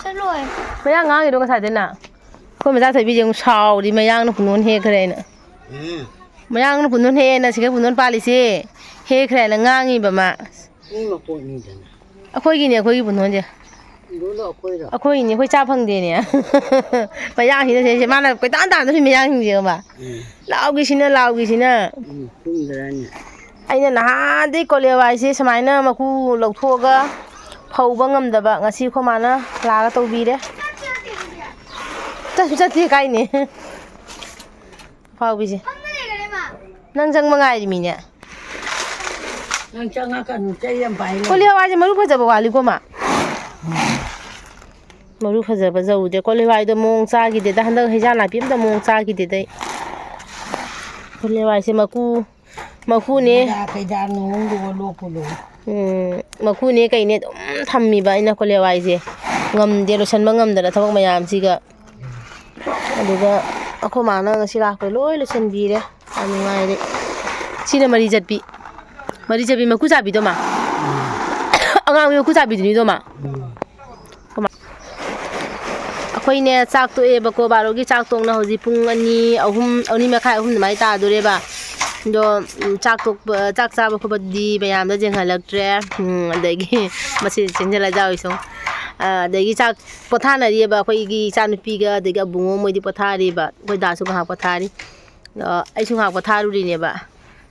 ꯆꯠꯂꯣꯏ꯫ ꯃꯌꯥꯡ ꯉꯥꯡꯉꯤꯔꯣ ꯉꯁꯥꯏꯗꯩꯅ? ꯑꯩꯈꯣꯏ ꯃꯆꯥ ꯊꯣꯏꯕꯤꯁꯦ ꯑꯃꯨꯛ ꯁꯥꯎꯔꯤ, ꯃꯌꯥꯡꯅ ꯄꯨꯡꯅꯣꯟ ꯍꯦꯛꯈ꯭ꯔꯦꯅ꯫ ꯎꯝ꯫ ꯃꯌꯥꯡꯅ ꯄꯨꯡꯅꯣꯟ ꯍꯦꯛꯑꯦꯅ ꯁꯤꯒ ꯄꯨꯡꯅꯣꯟ ꯄꯥꯜꯂꯤꯁꯦ ꯍꯦꯛꯈ꯭ꯔꯦꯅ ꯉꯥꯡꯉꯤꯕ ꯃꯥ꯫ ꯃꯤ ꯃꯄꯣꯠꯅꯤꯗꯅ꯫ ꯑꯩꯈꯣꯏꯒꯤꯅꯦ, ꯑꯩꯈꯣꯏꯒꯤ ꯄꯨꯡꯅꯣꯟꯁꯦ꯫ ꯂꯣꯏꯅ ꯑꯩꯈꯣꯏꯔꯣ? ꯑꯩꯈꯣꯏꯅꯦ, ꯑꯩꯈꯣꯏ ꯆꯥ ꯐꯪꯗꯦꯅꯦ꯫ ꯃꯌꯥꯡꯁꯤꯅ ꯁꯤꯁꯦ, ꯃꯥꯅ ꯀꯣꯏꯇꯥꯟ ꯇꯥꯟꯗꯣꯔꯤ ꯃꯌꯥꯡꯁꯤꯡꯁꯦ ꯈꯪꯕ꯭ꯔꯥ? ꯎꯝ꯫ ꯂꯥꯎꯒꯤꯁꯤꯅ, ꯂꯥꯎꯒꯤꯁꯤꯅ꯫ ꯎꯝ, ꯆꯨꯝꯗ꯭ꯔꯥꯅꯦ? ꯑꯩꯅ ꯅꯍꯥꯟꯗꯩ ꯀꯣꯂꯤ ꯍꯋꯥꯏꯁꯦ ꯁꯨꯃꯥꯏꯅ ꯃꯀꯨ ꯂꯧꯊꯣꯛꯑꯒ ꯐꯧꯕ ꯉꯝꯗꯕ, ꯉꯁꯤ ꯑꯩꯈꯣꯏ ꯃꯥꯅ ꯂꯥꯛꯑꯒ ꯇꯧꯕꯤꯔꯦ꯫ ꯆꯠꯁꯨ ꯆꯠꯇꯦ ꯀꯥꯏꯅꯦ꯫ ꯑꯐꯥꯎꯕꯤꯁꯦ꯫ ꯅꯪ ꯆꯪꯕ ꯉꯥꯏꯔꯤꯃꯤꯅꯦ꯫ ꯅꯪ ꯆꯪꯉꯛꯀꯅꯨ, ꯆꯩ ꯌꯥꯝ ꯄꯥꯏ ꯂꯩ꯫ ꯀꯣꯂꯤ ꯍꯋꯥꯏꯁꯦ ꯃꯔꯨ ꯐꯖꯕ ꯋꯥꯠꯂꯤꯀꯣ, ꯃꯥ? ꯃꯔꯨ ꯐꯖꯕ ꯖꯧꯗꯦ꯫ ꯀꯣꯂꯤ ꯍꯋꯥꯏꯗꯣ ꯃꯑꯣꯡ ꯆꯥꯈꯤꯗꯦꯗ꯫ ꯍꯟꯗꯛ ꯍꯩꯖꯥꯡ ꯅꯥꯄꯤ ꯑꯝꯇ ꯃꯑꯣꯡ ꯆꯥꯈꯤꯗꯦꯗ ꯑꯩ꯫ ꯀꯣꯂꯤ ꯍꯋꯥꯏꯁꯦ ꯃꯀꯨ, ꯃꯀꯨꯅꯦ꯫ ꯀꯩꯗꯥ, ꯀꯩꯗꯥ ꯅꯣꯡꯗꯨꯒ ꯂꯣꯛꯄꯗꯣ꯫ ꯎꯝ, ꯃꯀꯨꯅꯦ ꯀꯩꯅꯦ ꯑꯗꯨꯝ ꯊꯝꯃꯤꯕ ꯑꯩꯅ ꯀꯣꯂꯤ ꯍꯋꯥꯏꯁꯦ꯫ ꯉꯝꯗꯦ, ꯂꯣꯏꯁꯟꯕ ꯉꯝꯗꯅ ꯊꯕꯛ ꯃꯌꯥꯝꯁꯤꯒ꯫ ꯑꯗꯨꯒ ꯑꯩꯈꯣꯏ ꯃꯥꯅ ꯉꯁꯤ ꯂꯥꯛꯄꯗ ꯂꯣꯏ ꯂꯣꯏꯁꯟꯕꯤꯔꯦ꯫ ꯌꯥꯝ ꯅꯨꯡꯉꯥꯏꯔꯦ꯫ ꯁꯤꯅ ꯃꯔꯤ ꯆꯠꯄꯤ꯫ ꯃꯔꯤ ꯆꯠꯄꯤ ꯃꯀꯨ ꯆꯥꯕꯤꯗꯣ, ꯃꯥ? ꯑꯉꯥꯡꯕꯤ ꯃꯀꯨ ꯆꯥꯕꯤꯗꯨꯅꯤꯗꯣ, ꯃꯥ? ꯎꯝ꯫ ꯑꯩꯈꯣꯏꯅꯦ ꯆꯥꯛ ꯇꯣꯛꯑꯦꯕꯀꯣ, ꯕꯥꯔꯣꯒꯤ ꯆꯥꯛ ꯇꯣꯛꯅ ꯍꯧꯖꯤꯛ ꯄꯨꯡ ꯑꯅꯤ, ꯑꯍꯨꯝ, ꯑꯅꯤ ꯃꯈꯥꯏ, ꯑꯍꯨꯝ ꯑꯗꯨꯃꯥꯏꯅ ꯇꯥꯗꯣꯔꯦꯕ꯫ ꯑꯗꯣ, ꯎꯝ, ꯆꯥꯛ ꯇꯣꯛꯄ, ꯆꯥꯛ ꯆꯥꯕ ꯈꯣꯠꯄꯗꯤ ꯃꯌꯥꯝꯗ ꯌꯦꯡꯍꯜꯂꯛꯇ꯭ꯔꯦ꯫ ꯎꯝ, ꯑꯗꯒꯤ ꯃꯁꯤ ꯆꯦꯟꯁꯤꯜꯂ ꯆꯥꯎꯏꯁꯨ꯫ ꯑꯗꯒꯤ ꯆꯥꯛ ꯄꯣꯊꯥꯅꯔꯤꯑꯕ ꯑꯩꯈꯣꯏꯒꯤ ꯏꯆꯥꯅꯨꯄꯤꯒ ꯑꯗꯒꯤ ꯑꯕꯨꯡꯉꯣ ꯃꯣꯏꯗꯤ ꯄꯣꯊꯥꯔꯤꯕ꯫ ꯑꯩꯈꯣꯏ ꯗꯥꯁꯨ ꯉꯥꯏꯍꯥꯛ ꯄꯣꯊꯥꯔꯤ꯫ ꯑꯗꯣ ꯑꯩꯁꯨ ꯉꯥꯏꯍꯥꯛ ꯄꯣꯊꯥꯔꯨꯔꯤꯅꯦꯕ꯫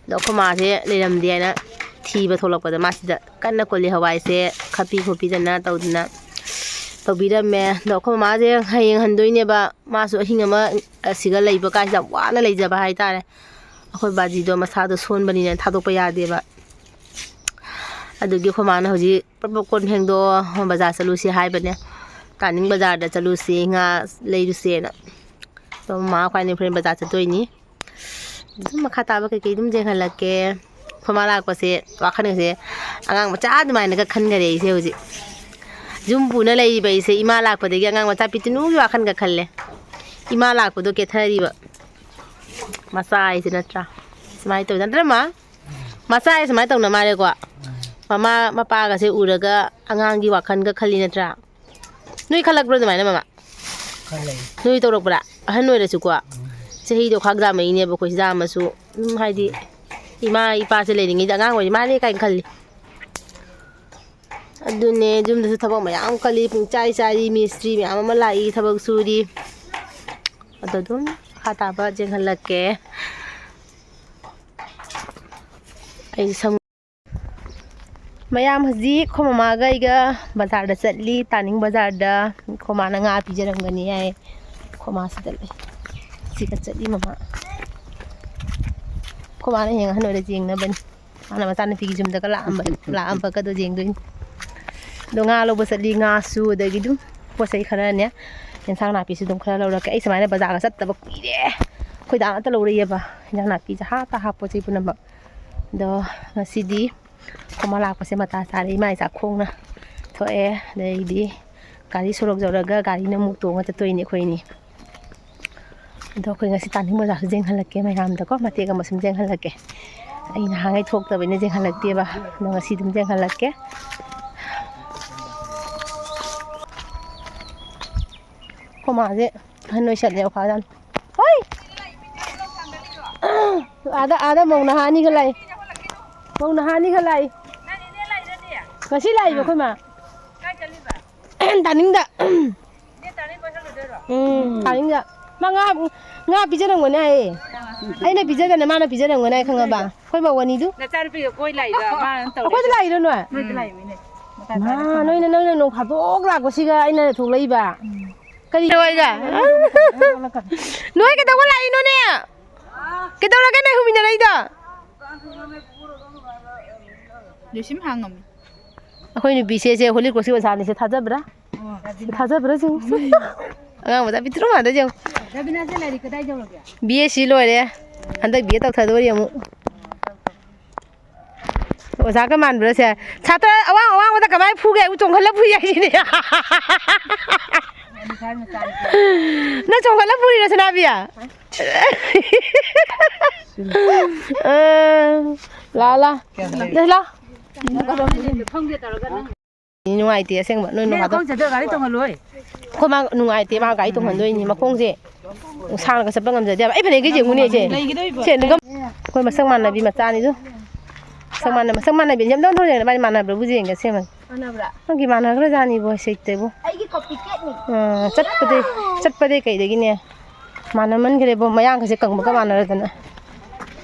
ꯑꯗꯣ ꯑꯩꯈꯣꯏ ꯃꯥꯁꯦ ꯂꯩꯔꯝꯗꯦ ꯍꯥꯏꯅ ꯊꯤꯕ ꯊꯣꯛꯂꯛꯄꯗ ꯃꯥ ꯁꯤꯗ ꯀꯟꯅ ꯀꯣꯂꯤ ꯍꯋꯥꯏꯁꯦ ꯈꯞꯄꯤ ꯈꯣꯠꯄꯤꯗꯅ ꯇꯧꯗꯅ ꯇꯧꯕꯤꯔꯝꯃꯦ꯫ ꯑꯗꯣ ꯑꯩꯈꯣꯏ ꯃꯃꯥꯁꯦ ꯍꯌꯦꯡ ꯍꯟꯗꯣꯏꯅꯦꯕ꯫ ꯃꯥꯁꯨ ꯑꯍꯤꯡ ꯑꯃ ꯑꯁꯤꯒ ꯂꯩꯕ ꯀꯥꯏꯁꯦ ꯌꯥꯝ ꯋꯥꯅ ꯂꯩꯖꯕ ꯍꯥꯏꯇꯥꯔꯦ꯫ ꯑꯩꯈꯣꯏ ꯕꯥꯖꯤꯗꯣ ꯃꯁꯥꯗꯣ ꯁꯣꯟꯕꯅꯤꯅ ꯊꯥꯗꯣꯛꯄ ꯌꯥꯗꯦꯕ꯫ ꯑꯗꯨꯒꯤ ꯑꯩꯈꯣꯏ ꯃꯥꯅ ꯍꯧꯖꯤꯛ ꯄ꯭ꯔꯞ ꯄ꯭ꯔꯞ ꯀꯣꯟ ꯐꯦꯡꯗꯣꯛꯑꯣ, ꯕꯖꯥꯔ ꯆꯠꯂꯨꯁꯤ ꯍꯥꯏꯕꯅꯦ꯫ ꯇꯥꯅꯤꯡ ꯕꯖꯥꯔꯗ ꯆꯠꯂꯨꯁꯤ, ꯉꯥ ꯂꯩꯔꯨꯁꯦꯅ꯫ ꯑꯗꯣ ꯃꯃꯥ ꯑꯩꯈꯣꯏꯅꯤ ꯍꯣꯔꯦꯟ ꯕꯖꯥꯔ ꯆꯠꯇꯣꯏꯅꯤ꯫ ꯑꯗꯨꯝ ꯃꯈꯥ ꯇꯥꯕ ꯀꯩꯀꯩ ꯑꯗꯨꯝ ꯌꯦꯡꯍꯜꯂꯛꯀꯦ꯫ ꯑꯩꯈꯣꯏ ꯃꯥ ꯂꯥꯛꯄꯁꯦ ꯋꯥꯈꯜꯒꯁꯦ ꯑꯉꯥꯡ ꯃꯆꯥ ꯑꯗꯨꯃꯥꯏꯅꯒ ꯈꯟꯈꯔꯦ ꯑꯩꯁꯦ ꯍꯧꯖꯤꯛ꯫ ꯌꯨꯝ ꯄꯨꯅ ꯂꯩꯔꯤꯕ ꯑꯩꯁꯦ ꯏꯃꯥ ꯂꯥꯛꯄꯗꯒꯤ ꯑꯉꯥꯡ ꯃꯆꯥ ꯄꯤꯇꯨꯅꯨꯒꯤ ꯋꯥꯈꯜꯒ ꯈꯜꯂꯦ꯫ ꯏꯃꯥ ꯂꯥꯛꯄꯗꯣ ꯀꯦꯊꯔꯤꯕ꯫ ꯃꯆꯥ ꯍꯥꯏꯁꯦ ꯅꯠꯇ꯭ꯔꯥ? ꯁꯨꯃꯥꯏꯅ ꯇꯧꯗ ꯅꯠꯇ꯭ꯔ ꯃꯥ? ꯃꯆꯥ ꯍꯥꯏꯁꯦ ꯁꯨꯃꯥꯏꯅ ꯇꯧꯅ ꯃꯥꯜꯂꯦꯀꯣ꯫ ꯃꯃꯥ ꯃꯄꯥꯒꯁꯦ ꯎꯔꯒ ꯑꯉꯥꯡꯒꯤ ꯋꯥꯈꯜꯒ ꯈꯜꯂꯤ ꯅꯠꯇ꯭ꯔꯥ? ꯅꯣꯏ ꯈꯜꯂꯛꯄ꯭ꯔꯣ ꯑꯗꯨꯃꯥꯏꯅ, ꯃꯃꯥ? ꯈꯜꯂꯦ꯫ ꯅꯣꯏ ꯇꯧꯔꯛꯄ꯭ꯔꯥ? ꯑꯍꯟ ꯑꯣꯏꯔꯁꯨꯀꯣ꯫ ꯎꯝ꯫ ꯆꯍꯤꯗꯣ ꯈꯥꯛ ꯌꯥꯝꯃꯛꯏꯅꯦꯕ ꯑꯩꯈꯣꯏꯁꯦ, ꯌꯥꯝꯃꯁꯨ꯫ ꯑꯗꯨꯝ ꯍꯥꯏꯗꯤ ꯏꯃꯥ ꯏꯄꯥꯁꯦ ꯂꯩꯔꯤꯉꯩꯗ ꯑꯉꯥꯡ ꯑꯣꯏꯔꯤ ꯃꯥꯜꯂꯦ ꯀꯥꯏꯅ ꯈꯜꯂꯤ꯫ ꯑꯗꯨꯅꯦ, ꯌꯨꯝꯗꯁꯨ ꯊꯕꯛ ꯃꯌꯥꯝ ꯀꯜꯂꯤ, ꯄꯨꯡ ꯆꯥꯏ ꯆꯥꯏꯔꯤ, ꯃꯤꯁꯇ꯭ꯔꯤ ꯃꯌꯥꯝ ꯑꯃ ꯂꯥꯛꯏ, ꯊꯕꯛ ꯁꯨꯔꯤ꯫ ꯑꯗꯣ ꯑꯗꯨꯝ ꯃꯈꯥ ꯇꯥꯕ ꯌꯦꯡꯍꯜꯂꯛꯀꯦ꯫ ꯑꯩ ꯁꯝ-, ꯃꯌꯥꯝ ꯍꯧꯖꯤꯛ ꯑꯩꯈꯣꯏ ꯃꯃꯥꯒ ꯑꯩꯒ ꯕꯖꯥꯔꯗ ꯆꯠꯂꯤ, ꯇꯥꯅꯤꯡ ꯕꯖꯥꯔꯗ꯫ ꯑꯩꯈꯣꯏ ꯃꯥꯅ ꯉꯥ ꯄꯤꯖꯔꯝꯒꯅꯤ ꯍꯥꯏ꯫ ꯑꯩꯈꯣꯏ ꯃꯥ ꯁꯤꯗ ꯂꯩ, ꯁꯤꯒ ꯆꯠꯂꯤ ꯃꯃꯥ꯫ ꯑꯩꯈꯣꯏ ꯃꯥꯅ ꯍꯌꯦꯡ ꯑꯍꯟ ꯑꯣꯏꯔ ꯌꯦꯡꯅꯕꯅꯤ꯫ ꯃꯥꯅ ꯃꯆꯥꯅꯨꯄꯤꯒꯤ ꯌꯨꯝꯗꯒ ꯂꯥꯛꯑꯝꯕ, ꯂꯥꯛꯑꯝꯕꯒꯗꯣ ꯌꯦꯡꯗꯣꯏꯅꯤ꯫ ꯑꯗꯣ ꯉꯥ ꯂꯧꯕ ꯆꯠꯂꯤ, ꯉꯥꯁꯨ, ꯑꯗꯒꯤ ꯑꯗꯨꯝ ꯄꯣꯠ ꯆꯩ ꯈꯔꯅꯦ, ꯑꯦꯟꯁꯥꯡ ꯅꯥꯄꯤꯁꯨ ꯑꯗꯨꯝ ꯈꯔ ꯂꯧꯔꯛꯀꯦ꯫ ꯑꯩ ꯁꯨꯃꯥꯏꯅ ꯕꯖꯥꯔꯒ ꯆꯠꯇꯕ ꯀꯨꯏꯔꯦ꯫ ꯑꯩꯈꯣꯏ ꯗꯥ ꯉꯥꯛꯇ ꯂꯧꯔꯛꯑꯦꯕ, ꯑꯦꯟꯁꯥꯡ ꯅꯥꯄꯤꯁꯦ ꯍꯥꯞꯇ ꯍꯥꯞꯄ ꯄꯣꯠ ꯆꯩ ꯄꯨꯝꯅꯃꯛ꯫ ꯑꯗꯣ ꯉꯁꯤꯗꯤ ꯑꯩꯈꯣꯏ ꯃꯥ ꯂꯥꯛꯄꯁꯦ ꯃꯇꯥ ꯆꯥꯔꯦ꯫ ꯏꯃꯥ ꯏꯆꯥ ꯈꯣꯡꯅ ꯊꯣꯛꯑꯦ꯫ ꯑꯗꯩꯗꯤ ꯒꯥꯔꯤ ꯁꯣꯔꯣꯛ ꯌꯧꯔꯒ ꯒꯥꯔꯤꯅ ꯑꯃꯨꯛ ꯇꯣꯡꯉ ꯆꯠꯇꯣꯏꯅꯤ ꯑꯩꯈꯣꯏ ꯑꯅꯤ꯫ ꯑꯗꯣ ꯑꯩꯈꯣꯏ ꯉꯁꯤ ꯇꯥꯅꯤꯡ ꯕꯖꯥꯔꯁꯨ ꯌꯦꯡꯍꯜꯂꯛꯀꯦ ꯃꯌꯥꯝꯗꯀꯣ, ꯃꯇꯦꯛ ꯑꯃ ꯁꯨꯝ ꯌꯦꯡꯍꯜꯂꯛꯀꯦ꯫ ꯑꯩ ꯅꯍꯥꯟꯈꯩ ꯊꯣꯛꯇꯕꯅꯤꯅ ꯌꯦꯡꯍꯜꯂꯛꯇꯦꯕ, ꯑꯗꯣ ꯉꯁꯤ ꯑꯗꯨꯝ ꯌꯦꯡꯍꯜꯂꯛꯀꯦ꯫ ꯑꯩꯈꯣꯏ ꯃꯥꯁꯦ ꯑꯍꯟ ꯑꯣꯏꯁꯜꯂꯦ, ꯋꯥꯈꯜ ꯌꯥꯝ꯫ ꯍꯣꯏ! ꯑꯥꯗ, ꯑꯥꯗ ꯃꯧ ꯅꯍꯥ ꯑꯅꯤꯒ ꯂꯥꯛꯏ꯫ ꯃꯧ ꯅꯍꯥ ꯑꯅꯤꯒ ꯂꯥꯛꯏ꯫ ꯉꯁꯤ ꯂꯥꯛꯏꯕ ꯑꯩꯈꯣꯏ ꯃꯥ꯫ ꯇꯥꯅꯤꯡꯗ꯫ ꯎꯝ, ꯇꯥꯅꯤꯡꯗ꯫ ꯃꯥ ꯉꯥ, ꯉꯥ ꯄꯤꯖꯔꯝꯒꯅꯤ ꯍꯥꯏꯌꯦ꯫ ꯑꯩꯅ ꯄꯤꯖꯗꯅ ꯃꯥꯅ ꯄꯤꯖꯔꯝꯒꯅꯤ ꯍꯥꯏ, ꯈꯪꯉꯕ? ꯑꯩꯈꯣꯏ ꯃꯧ ꯑꯅꯤꯗꯨ꯫ ꯅꯆꯥꯅꯨꯄꯤꯒ ꯀꯣꯏ ꯂꯥꯛꯏꯕ ꯃꯥꯅ ꯇꯧꯔꯤꯁꯦ꯫ ꯑꯩꯈꯣꯏꯗ ꯂꯥꯛꯏꯔꯣ ꯅꯣꯏ? ꯅꯣꯏꯗ ꯂꯥꯛꯏꯃꯤꯅꯦ꯫ ꯃꯥ, ꯅꯣꯏꯅ, ꯅꯣꯏꯅ ꯅꯣꯡ ꯐꯥꯗꯣꯛ ꯂꯥꯛꯄꯁꯤꯒ ꯑꯩꯅ ꯊꯣꯛꯂꯛꯏꯕ꯫ ꯎꯝ꯫ ꯀꯔꯤ ꯇꯧꯔꯒ? ꯅꯣꯏ ꯀꯩꯗꯧꯕ ꯂꯥꯛꯏꯅꯣꯅꯦ? ꯀꯩꯗꯧꯔꯒꯦ ꯅꯣꯏ ꯍꯨꯃꯤꯟꯅꯔꯛꯏꯗꯣ? ꯂꯨꯁꯤꯝ ꯍꯥꯡꯉꯝꯃꯤ꯫ ꯑꯩꯈꯣꯏ ꯅꯨꯄꯤꯁꯦ, ꯁꯦ Holy Crossꯀꯤ ꯑꯣꯖꯥꯅꯤꯁꯦ, ꯊꯥꯖꯕ꯭ꯔꯥ? ꯑꯣ, ꯔꯕꯤꯅꯥ꯫ ꯊꯥꯖꯕ꯭ꯔꯥ ꯌꯦꯡꯉꯨ꯫ ꯑꯉꯥꯡ ꯃꯆꯥ ꯄꯤꯛꯇ꯭ꯔꯨ ꯉꯥꯛꯇ ꯌꯦꯡꯉꯨ꯫ ꯔꯕꯤꯅꯥꯁꯦ ꯂꯥꯏꯔꯤꯛ ꯀꯗꯥꯏ ꯌꯧꯔꯒꯦ? B S C ꯂꯣꯏꯔꯦ꯫ ꯍꯟꯗꯛ B A ꯇꯧꯊꯗꯣꯔꯤ ꯑꯃꯨꯛ꯫ ꯑꯣꯖꯥꯒ ꯃꯥꯟꯕ꯭ꯔꯥ ꯁꯦ? ꯁꯥꯇ꯭ꯔ ꯑꯋꯥꯡ ꯑꯋꯥꯡꯕꯗ ꯀꯃꯥꯏꯅ ꯐꯨꯒꯦ? ꯎ ꯆꯣꯡꯈꯠꯂ ꯐꯨꯏ ꯍꯥꯏꯁꯤꯅꯦ꯫ ꯃꯥꯅꯤ, ꯈ꯭ꯋꯥꯏ ꯃꯆꯥꯅꯤ꯫ ꯅꯪ ꯆꯣꯡꯈꯠꯂ ꯐꯨꯔꯤꯔꯣ, ꯁꯅꯥꯕꯤ? ꯑ, ꯂꯥ, ꯂꯥ꯫ ꯂꯥ, ꯂꯥ꯫ ꯅꯨꯡꯉꯥꯏꯇꯦ ꯑꯁꯦꯡꯕ, ꯅꯣꯏ ꯅꯣꯡ ꯐꯥꯗꯣꯛ꯫ ꯈꯣꯡ ꯆꯠꯇꯣꯏ ꯒꯥꯔꯤ ꯇꯣꯡꯍꯜꯂꯣꯏ꯫ ꯑꯩꯈꯣꯏ ꯃꯥ ꯅꯨꯡꯉꯥꯏꯇꯦ, ꯃꯥ ꯒꯥꯔꯤ ꯇꯣꯡꯍꯟꯗꯣꯏꯅꯤ, ꯃꯈꯣꯡꯁꯦ ꯁꯥꯡꯅꯒ ꯆꯠꯄ ꯉꯝꯖꯗꯦꯕ꯫ ꯑꯩ ꯐꯅꯦꯛ ꯀꯩ ꯌꯦꯡꯉꯨꯅꯦ, ꯏꯆꯦ꯫ ꯂꯩꯈꯤꯗꯣꯏꯕ꯫ ꯁꯦ, ꯑꯗꯨꯒ ꯑꯩꯈꯣꯏ ꯃꯁꯛ ꯃꯥꯟꯅꯕꯤ ꯃꯆꯥꯅꯤꯗꯨ꯫ ꯃꯁꯛ ꯃꯥꯟꯅ-, ꯃꯁꯛ ꯃꯥꯟꯅꯕꯤ꯫ ꯌꯥꯝ ꯅꯣꯟ ꯅꯣꯟ ꯌꯦꯡꯉꯦ, ꯃꯥꯅ ꯃꯥꯟꯅꯕ꯭ꯔꯥꯕꯨ ꯌꯦꯡꯒꯦ, ꯑꯁꯦꯡꯕꯅꯤ꯫ ꯃꯥꯟꯅꯕ꯭ꯔꯥ? ꯅꯪꯒꯤ ꯃꯥꯟꯅꯈ꯭ꯔꯖꯥꯠꯅꯤꯕꯣ, ꯁꯩꯇꯕꯨ꯫ ꯑꯩꯒꯤ copycatꯅꯤ꯫ ꯑꯥ, ꯆꯠꯄꯗꯤ, ꯆꯠꯄꯗꯤ ꯀꯩꯗꯒꯤꯅꯦ? ꯃꯥꯟꯅꯃꯟꯈ꯭ꯔꯦꯕꯣ, ꯃꯌꯥꯡꯒꯁꯦ ꯀꯪꯕꯒ ꯃꯥꯟꯅꯔꯗꯅ꯫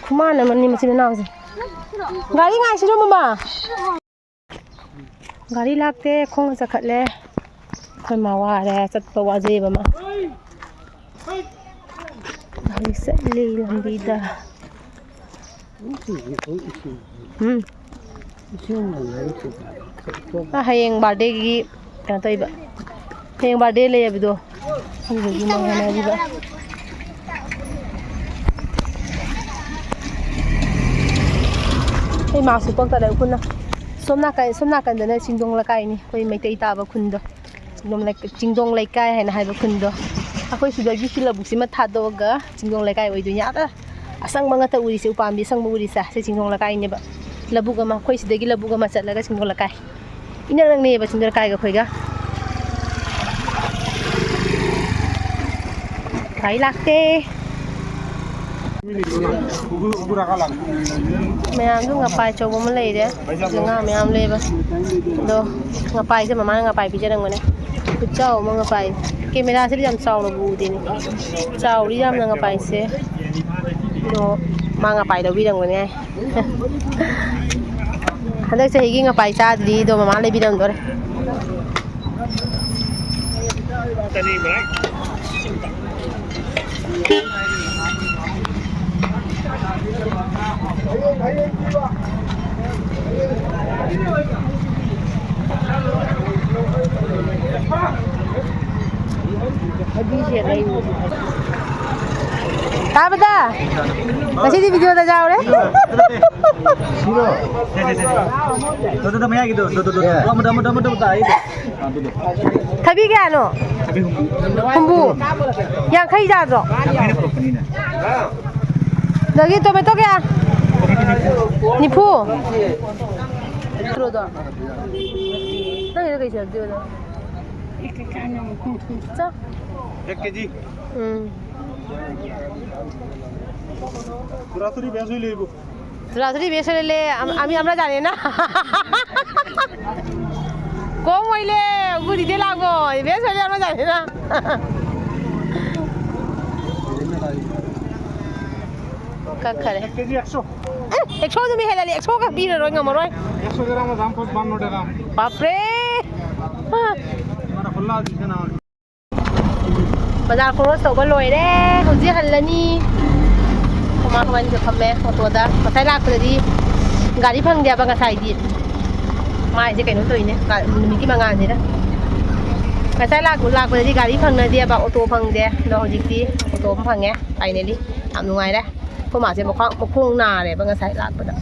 ꯈꯨꯃꯥꯟ ꯑꯃꯅꯤ ꯃꯆꯤꯟ ꯃꯅꯥꯎꯁꯦ꯫ ꯒꯥꯔꯤ ꯉꯥꯏꯁꯤꯔꯣ, ꯃꯃꯥ? ꯒꯥꯔꯤ ꯂꯥꯛꯇꯦ, ꯈꯣꯡꯅ ꯆꯠꯈꯠꯂꯦ꯫ ꯑꯩꯈꯣꯏ ꯃꯥ ꯋꯥꯔꯦ, ꯆꯠꯄ ꯋꯥꯖꯩꯕ ꯃꯥ꯫ ꯒꯥꯔꯤ ꯆꯠꯂꯤ ꯂꯝꯕꯤꯗ꯫ ꯎꯝ꯫ ꯑ, ꯍꯌꯦꯡ birthdayꯒꯤ ꯀꯩꯅꯣ ꯇꯧꯔꯤꯕ꯫ ꯍꯌꯦꯡ birthday ꯂꯩ ꯍꯥꯏꯕꯗꯣ꯫ ꯑꯗꯨꯗꯨꯒꯤ ꯃꯥ ꯍꯣꯠꯅꯔꯤꯕ꯫ ꯑꯩ ꯃꯥꯛꯁ ꯎꯞꯄꯛꯇꯔꯦ ꯎꯐꯨꯟꯅ꯫ ꯁꯣꯝ ꯅꯥꯀꯟ, ꯁꯣꯝ ꯅꯥꯀꯟꯗꯅ ꯆꯤꯡꯗꯣꯡ ꯂꯩꯀꯥꯏꯅꯤ, ꯑꯩꯈꯣꯏ ꯃꯩꯇꯩ ꯇꯥꯕ ꯈꯨꯟꯗꯣ꯫ ꯆꯤꯡꯗꯣꯡ ꯂꯩ-, ꯆꯤꯡꯗꯣꯡ ꯂꯩꯀꯥꯏ ꯍꯥꯏꯅ ꯍꯥꯏꯕ ꯈꯨꯟꯗꯣ꯫ ꯑꯩꯈꯣꯏ ꯁꯤꯗꯒꯤ ꯁꯤ ꯂꯧꯕꯨꯛꯁꯤꯃ ꯊꯥꯗꯣꯛꯑꯒ ꯆꯤꯡꯗꯣꯡ ꯂꯩꯀꯥꯏ ꯑꯣꯏꯗꯣꯏꯅꯤ꯫ ꯑꯥꯗ ꯑꯁꯪꯕ ꯉꯥꯛꯇ ꯎꯔꯤꯁꯦ, ꯎꯄꯥꯝꯕꯤ ꯑꯁꯪꯕ ꯎꯔꯤꯁꯦ, ꯁꯤ ꯆꯤꯡꯗꯣꯡ ꯂꯩꯀꯥꯏꯅꯦꯕ꯫ ꯂꯧꯕꯨꯛ ꯑꯃ, ꯑꯩꯈꯣꯏ ꯁꯤꯗꯒꯤ ꯂꯧꯕꯨꯛ ꯑꯃ ꯆꯠꯂꯒ ꯆꯤꯡꯗꯣꯡ ꯂꯩꯀꯥꯏ꯫ ꯏꯅꯛ ꯅꯛꯅꯩꯌꯦꯕ ꯆꯤꯡꯗꯣꯡ ꯂꯩꯀꯥꯏꯒ ꯑꯩꯈꯣꯏꯒ꯫ ꯒꯥꯔꯤ ꯂꯥꯛꯇꯦ꯫ ꯃꯌꯥꯝꯁꯨ ꯉꯄꯥꯏ ꯑꯆꯧꯕ ꯑꯃ ꯂꯩꯔꯦ꯫ ꯁꯤꯗ ꯉꯥ ꯃꯌꯥꯝ ꯂꯩꯕ꯫ ꯑꯗꯣ ꯉꯄꯥꯏꯁꯦ ꯃꯃꯥꯅ ꯉꯄꯥꯏ ꯄꯤꯖꯔꯝꯒꯅꯤ꯫ ꯈꯨꯠꯆꯥꯎ ꯑꯃ ꯉꯄꯥꯏ꯫ ꯀꯦꯃꯦꯔꯥꯁꯤꯗ ꯌꯥꯝ ꯆꯥꯎꯅꯕꯨ ꯎꯗꯦꯅꯦ꯫ ꯆꯥꯎꯔꯤ ꯌꯥꯝꯅ ꯉꯄꯥꯏꯁꯦ꯫ ꯑꯗꯣ ꯃꯥ ꯉꯄꯥꯏ ꯂꯧꯕꯤꯔꯝꯒꯅꯤ ꯍꯥꯏ꯫ ꯍꯟꯗꯛ ꯆꯍꯤꯒꯤ ꯉꯄꯥꯏ ꯆꯥꯗ꯭ꯔꯤ, ꯑꯗꯣ ꯃꯃꯥ ꯂꯩꯕꯤꯔꯝꯗꯣꯔꯦ꯫ ꯇꯥꯕꯗ? ꯉꯁꯤꯗꯤ ꯚꯤꯗꯤꯑꯣꯗ ꯌꯥꯎꯔꯦ꯫ ꯁꯤꯔꯣ? ꯁꯦ, ꯁꯦ, ꯁꯦ, ꯁꯦ꯫ ꯗꯣ, ꯗꯣ, ꯗꯣ, ꯃꯌꯥꯏꯒꯤꯗꯣ꯫ ꯗꯣ, ꯗꯣ, ꯗꯣ, ꯗꯣ꯫ ꯑꯦ꯫ ꯑꯃꯗꯣ, ꯑꯃꯗꯣ, ꯑꯃꯗꯣ ꯇꯥꯛꯑꯦ꯫ ꯑꯥ, ꯑꯗꯨꯗꯣ꯫ ꯊꯕꯤ ꯀꯌꯥꯅꯣ? ꯊꯕꯤ ꯍꯨꯝꯐꯨ꯫ ꯍꯨꯝꯐꯨ꯫ ꯌꯥꯡꯈꯩ ꯆꯥꯗ꯭ꯔꯣ? ꯌꯥꯡꯈꯩꯅ ꯄꯨꯔꯛꯄꯅꯤꯅꯦ꯫ ꯑꯗꯒꯤ ꯇꯣꯃꯦꯇꯣ ꯀꯌꯥ? ꯇꯣꯃꯦꯇꯣ ꯅꯤꯐꯨ꯫ ꯅꯤꯐꯨ? ꯅꯪꯒꯤꯗꯣ ꯀꯩ ꯁꯦꯝꯗꯣꯏꯕ? ꯆꯥꯎ꯫ এক কেজি। ꯎꯝ। সরাসরি বেশ হইলে হইব। সরাসরি বেশ হইলে আম-, আমি, আমরা জানি না। কম হইলে ওগু দিতে লাগবো, বেশ হইলে আমরা জানি না। ꯀꯛꯈꯔꯦ꯫ এক কেজি একশো। ꯑꯦ, ꯑꯦꯛꯁꯣ ꯑꯗꯨꯝ ꯍꯦꯜꯂꯅꯤ, ꯑꯦꯛꯁꯣ ꯈꯛ ꯄꯤꯔꯔꯣꯏ, ꯉꯝꯃꯔꯣꯏ꯫ একশো গ্রাম দাম পড়ছে বান্ন টাকা। বাপরে! ꯍꯥ꯫ ꯏꯃꯥꯅ ꯈꯨꯜꯂꯥ ꯍꯧꯖꯤꯛꯇ ꯅꯍꯥꯟ꯫ ꯕꯖꯥꯔ ꯀ꯭ꯔꯣꯁ ꯇꯧꯕ ꯂꯣꯏꯔꯦ, ꯍꯧꯖꯤꯛ ꯍꯜꯂꯅꯤ꯫ ꯈꯣꯃꯥ ꯈꯣꯕꯥꯅꯤꯁꯦ ꯐꯝꯃꯦ ꯑꯣꯇꯣꯗ꯫ ꯉꯁꯥꯏ ꯂꯥꯛꯄꯗꯗꯤ ꯒꯥꯔꯤ ꯐꯪꯗꯦꯕ ꯉꯁꯥꯏꯗꯤ꯫ ꯃꯥꯏꯁꯦ ꯀꯩꯅꯣ ꯇꯧꯏꯅꯦ, ꯒꯥ-, ꯅꯨꯃꯤꯠꯀꯤ ꯃꯉꯥꯜꯁꯤꯗ꯫ ꯉꯁꯥꯏ ꯂꯥꯛ-, ꯂꯥꯛꯄꯗꯗꯤ ꯒꯥꯔꯤ ꯐꯪꯅꯗꯦꯕ, ꯑꯣꯇꯣ ꯐꯪꯗꯦ꯫ ꯑꯗꯣ ꯍꯧꯖꯤꯛꯇꯤ ꯑꯣꯇꯣ ꯑꯃ ꯐꯪꯉꯦ, finally꯫ ꯌꯥꯝ ꯅꯨꯡꯉꯥꯏꯔꯦ꯫ ꯑꯩꯈꯣꯏ ꯃꯥꯁꯦ ꯃꯈ꯭ꯋꯥꯡ, ꯃꯈꯣꯡ ꯅꯥꯔꯦꯕ ꯉꯁꯥꯏ ꯂꯥꯛꯄꯗ꯫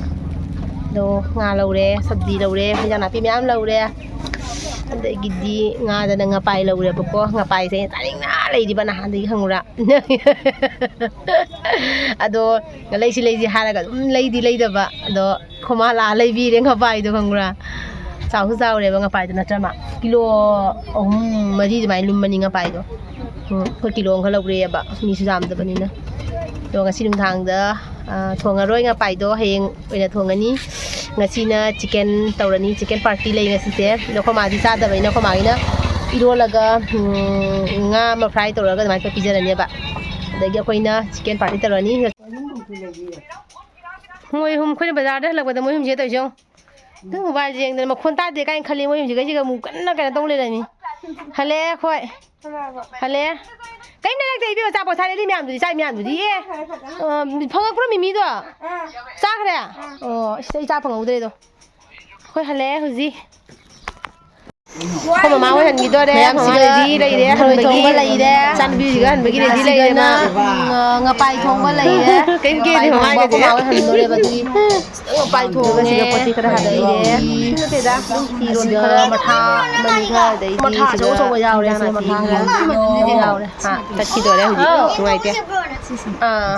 ꯑꯗꯣ ꯉꯥ ꯂꯧꯔꯦ, ꯁꯕꯖꯤ ꯂꯧꯔꯦ, ꯍꯦꯟꯖꯥꯡ ꯅꯥꯄꯤ ꯃꯌꯥꯝ ꯂꯧꯔꯦ꯫ ꯑꯗꯒꯤꯗꯤ ꯉꯥꯗꯅ ꯉꯄꯥꯏ ꯂꯧꯔꯦꯕꯀꯣ꯫ ꯉꯄꯥꯏꯁꯦ ꯑꯩꯅ ꯆꯥꯅꯤꯡꯅ ꯂꯩꯔꯤꯕ ꯅꯍꯥꯟꯗꯒꯤ, ꯈꯪꯕ꯭ꯔꯥ? ꯑꯗꯣ ꯂꯩꯁꯤ ꯂꯩꯁꯤ ꯍꯥꯏꯔꯒ ꯑꯗꯨꯝ ꯂꯩꯗꯤ ꯂꯩꯗꯕ꯫ ꯑꯗꯣ ꯈꯣꯃꯥ ꯂꯥꯛꯑ ꯂꯩꯕꯤꯔꯦ ꯉꯄꯥꯏꯗꯣ, ꯈꯪꯕ꯭ꯔꯥ? ꯆꯥꯎꯁꯨ ꯆꯥꯎꯔꯦꯕ ꯉꯄꯥꯏꯗꯣ, ꯅꯠꯇ꯭ꯔ ꯃꯥ? ꯀꯤꯂꯣ ꯑꯍꯨꯝ ꯃꯔꯤ ꯑꯗꯨꯃꯥꯏꯅ ꯂꯨꯝꯕꯅꯤ ꯉꯄꯥꯏꯗꯣ꯫ ꯎꯝ, ꯑꯩꯈꯣꯏ ꯀꯤꯂꯣ ꯑꯃꯈꯛ ꯂꯧꯔꯦꯕ, ꯃꯤꯁꯨ ꯌꯥꯝꯗꯕꯅꯤꯅ꯫ ꯑꯗꯣ ꯉꯁꯤ ꯅꯨꯡꯗꯥꯡꯗ, ꯑ, ꯊꯣꯡꯉꯔꯣꯏ, ꯉꯄꯥꯏꯗꯣ ꯍꯌꯦꯡ ꯑꯣꯏꯅ ꯊꯣꯡꯉꯅꯤ꯫ ꯉꯁꯤꯅ ꯆꯤꯀꯟ ꯇꯧꯔꯅꯤ, ꯆꯤꯀꯟ ꯄꯥꯔꯇꯤ ꯂꯩ ꯉꯁꯤꯁꯦ꯫ ꯑꯗꯣ ꯑꯩꯈꯣꯏ ꯃꯥꯗꯤ ꯆꯥꯗꯕꯅꯤꯅ ꯑꯩꯈꯣꯏ ꯃꯥꯒꯤꯅ ꯏꯔꯣꯜꯂꯒ, ꯎꯝ, ꯉꯥ ꯑꯃ ꯐ꯭ꯔꯥꯏ ꯇꯧꯔꯒ ꯑꯗꯨꯃꯥꯏꯅ ꯄꯤꯖꯔꯅꯦꯕ꯫ ꯑꯗꯒꯤ ꯑꯩꯈꯣꯏꯅ ꯆꯤꯀꯟ ꯄꯥꯔꯇꯤ ꯇꯧꯔꯅꯤ꯫ ꯃꯣꯏ ꯑꯍꯨꯝ, ꯑꯩꯈꯣꯏꯅ ꯕꯖꯥꯔꯗ ꯍꯜꯂꯛꯄꯗ ꯃꯣꯏ ꯑꯍꯨꯝꯁꯦ ꯇꯧꯔꯤꯁꯦ ꯌꯦꯡꯉꯣ꯫ ꯑꯗꯨ ꯃꯣꯕꯥꯏꯜꯁꯦ ꯌꯦꯡꯗꯅ ꯃꯈꯣꯟ ꯇꯥꯗꯦ ꯀꯥꯏꯅ ꯈꯜꯂꯤ꯫ ꯃꯣꯏ ꯍꯧꯖꯤꯛ ꯑꯩꯁꯤꯒ ꯑꯃꯨꯛ ꯀꯟꯅ ꯀꯩꯅꯣ ꯇꯧ ꯂꯩꯔꯝꯃꯤ꯫ ꯍꯜꯂꯛꯑꯦ ꯑꯩꯈꯣꯏ꯫ ꯍꯜꯂꯛꯑꯦ꯫ ꯀꯩꯝ ꯂꯩꯔꯛꯇꯦ ꯏꯕꯦꯝꯃ, ꯑꯆꯥꯄꯣꯠ ꯁꯥꯔꯦ꯫ ꯑꯗꯨ ꯃꯌꯥꯝꯗꯨꯗꯤ ꯆꯥꯏ ꯃꯌꯥꯝꯗꯨꯗꯤ꯫ ꯑꯦ꯫ ꯑ, ꯐꯪꯉꯛꯄ꯭ꯔꯣ ꯃꯤꯃꯤꯗꯣ? ꯆꯥꯈ꯭ꯔꯦ? ꯑꯣ, ꯑꯁ, ꯑꯩ ꯆꯥ ꯐꯪꯍꯧꯗ꯭ꯔꯦꯗꯣ꯫ ꯑꯩꯈꯣꯏ ꯍꯜꯂꯛꯑꯦ ꯍꯧꯖꯤꯛ꯫ ꯑꯩꯈꯣꯏ ꯃꯃꯥ ꯍꯣꯏ ꯍꯟꯈꯤꯗꯣꯔꯦ꯫ ꯃꯌꯥꯝꯁꯤꯒ ꯃꯃꯥ ꯍꯣꯏ ꯔꯦꯗꯤ ꯂꯩꯔꯦ, ꯊꯔꯣꯏ ꯍꯟꯕꯒꯤ꯫ ꯊꯣꯡꯕ ꯂꯩꯔꯦ꯫ ꯏꯆꯥꯅꯨꯄꯤꯁꯤꯒ ꯍꯟꯕꯒꯤ ꯔꯦꯗꯤ ꯂꯩꯔꯦ ꯃꯥ꯫ ꯎꯝ, ꯉ-, ꯉꯄꯥꯏ ꯊꯣꯡꯕ ꯂꯩꯔꯦ꯫ ꯀꯩꯝ ꯀꯦꯗꯦ ꯉꯄꯥꯏ ꯊꯣꯡꯕ ꯃꯃꯥꯏꯒꯁꯦ꯫ ꯑꯩꯈꯣꯏ ꯃꯥ ꯍꯣꯏ ꯍꯟꯗꯣꯔꯦꯕ ꯑꯗꯨꯒꯤ꯫ ꯉꯄꯥꯏ ꯊꯣꯡꯉꯦ꯫ ꯁꯤꯒ ꯄꯣꯠ ꯆꯩ ꯈꯔ ꯍꯥꯞꯄꯤꯔꯦ꯫ ꯑꯗꯒꯤ ꯅꯠꯇꯦꯗ, ꯐꯤꯔꯣꯟ ꯁꯤꯒ ꯈꯔ ꯃꯊꯥ ꯑꯃꯅꯤ ꯈꯔ, ꯑꯗꯩꯗꯤ ꯃꯊꯥ ꯑꯆꯧ ꯁꯤꯒ ꯑꯆꯧꯕ ꯌꯥꯎꯔꯦ, ꯏꯟꯖꯥꯡ ꯁꯤ ꯅꯥꯄꯤ ꯃꯊꯥ ꯈꯔ꯫ ꯌꯥꯎꯔꯦ꯫ ꯍꯥ, ꯆꯠꯈꯤꯗꯣꯔꯦ ꯍꯧꯖꯤꯛ꯫ ꯑꯥꯎ꯫ ꯅꯨꯡꯉꯥꯏꯇꯦ꯫ ꯑꯥ꯫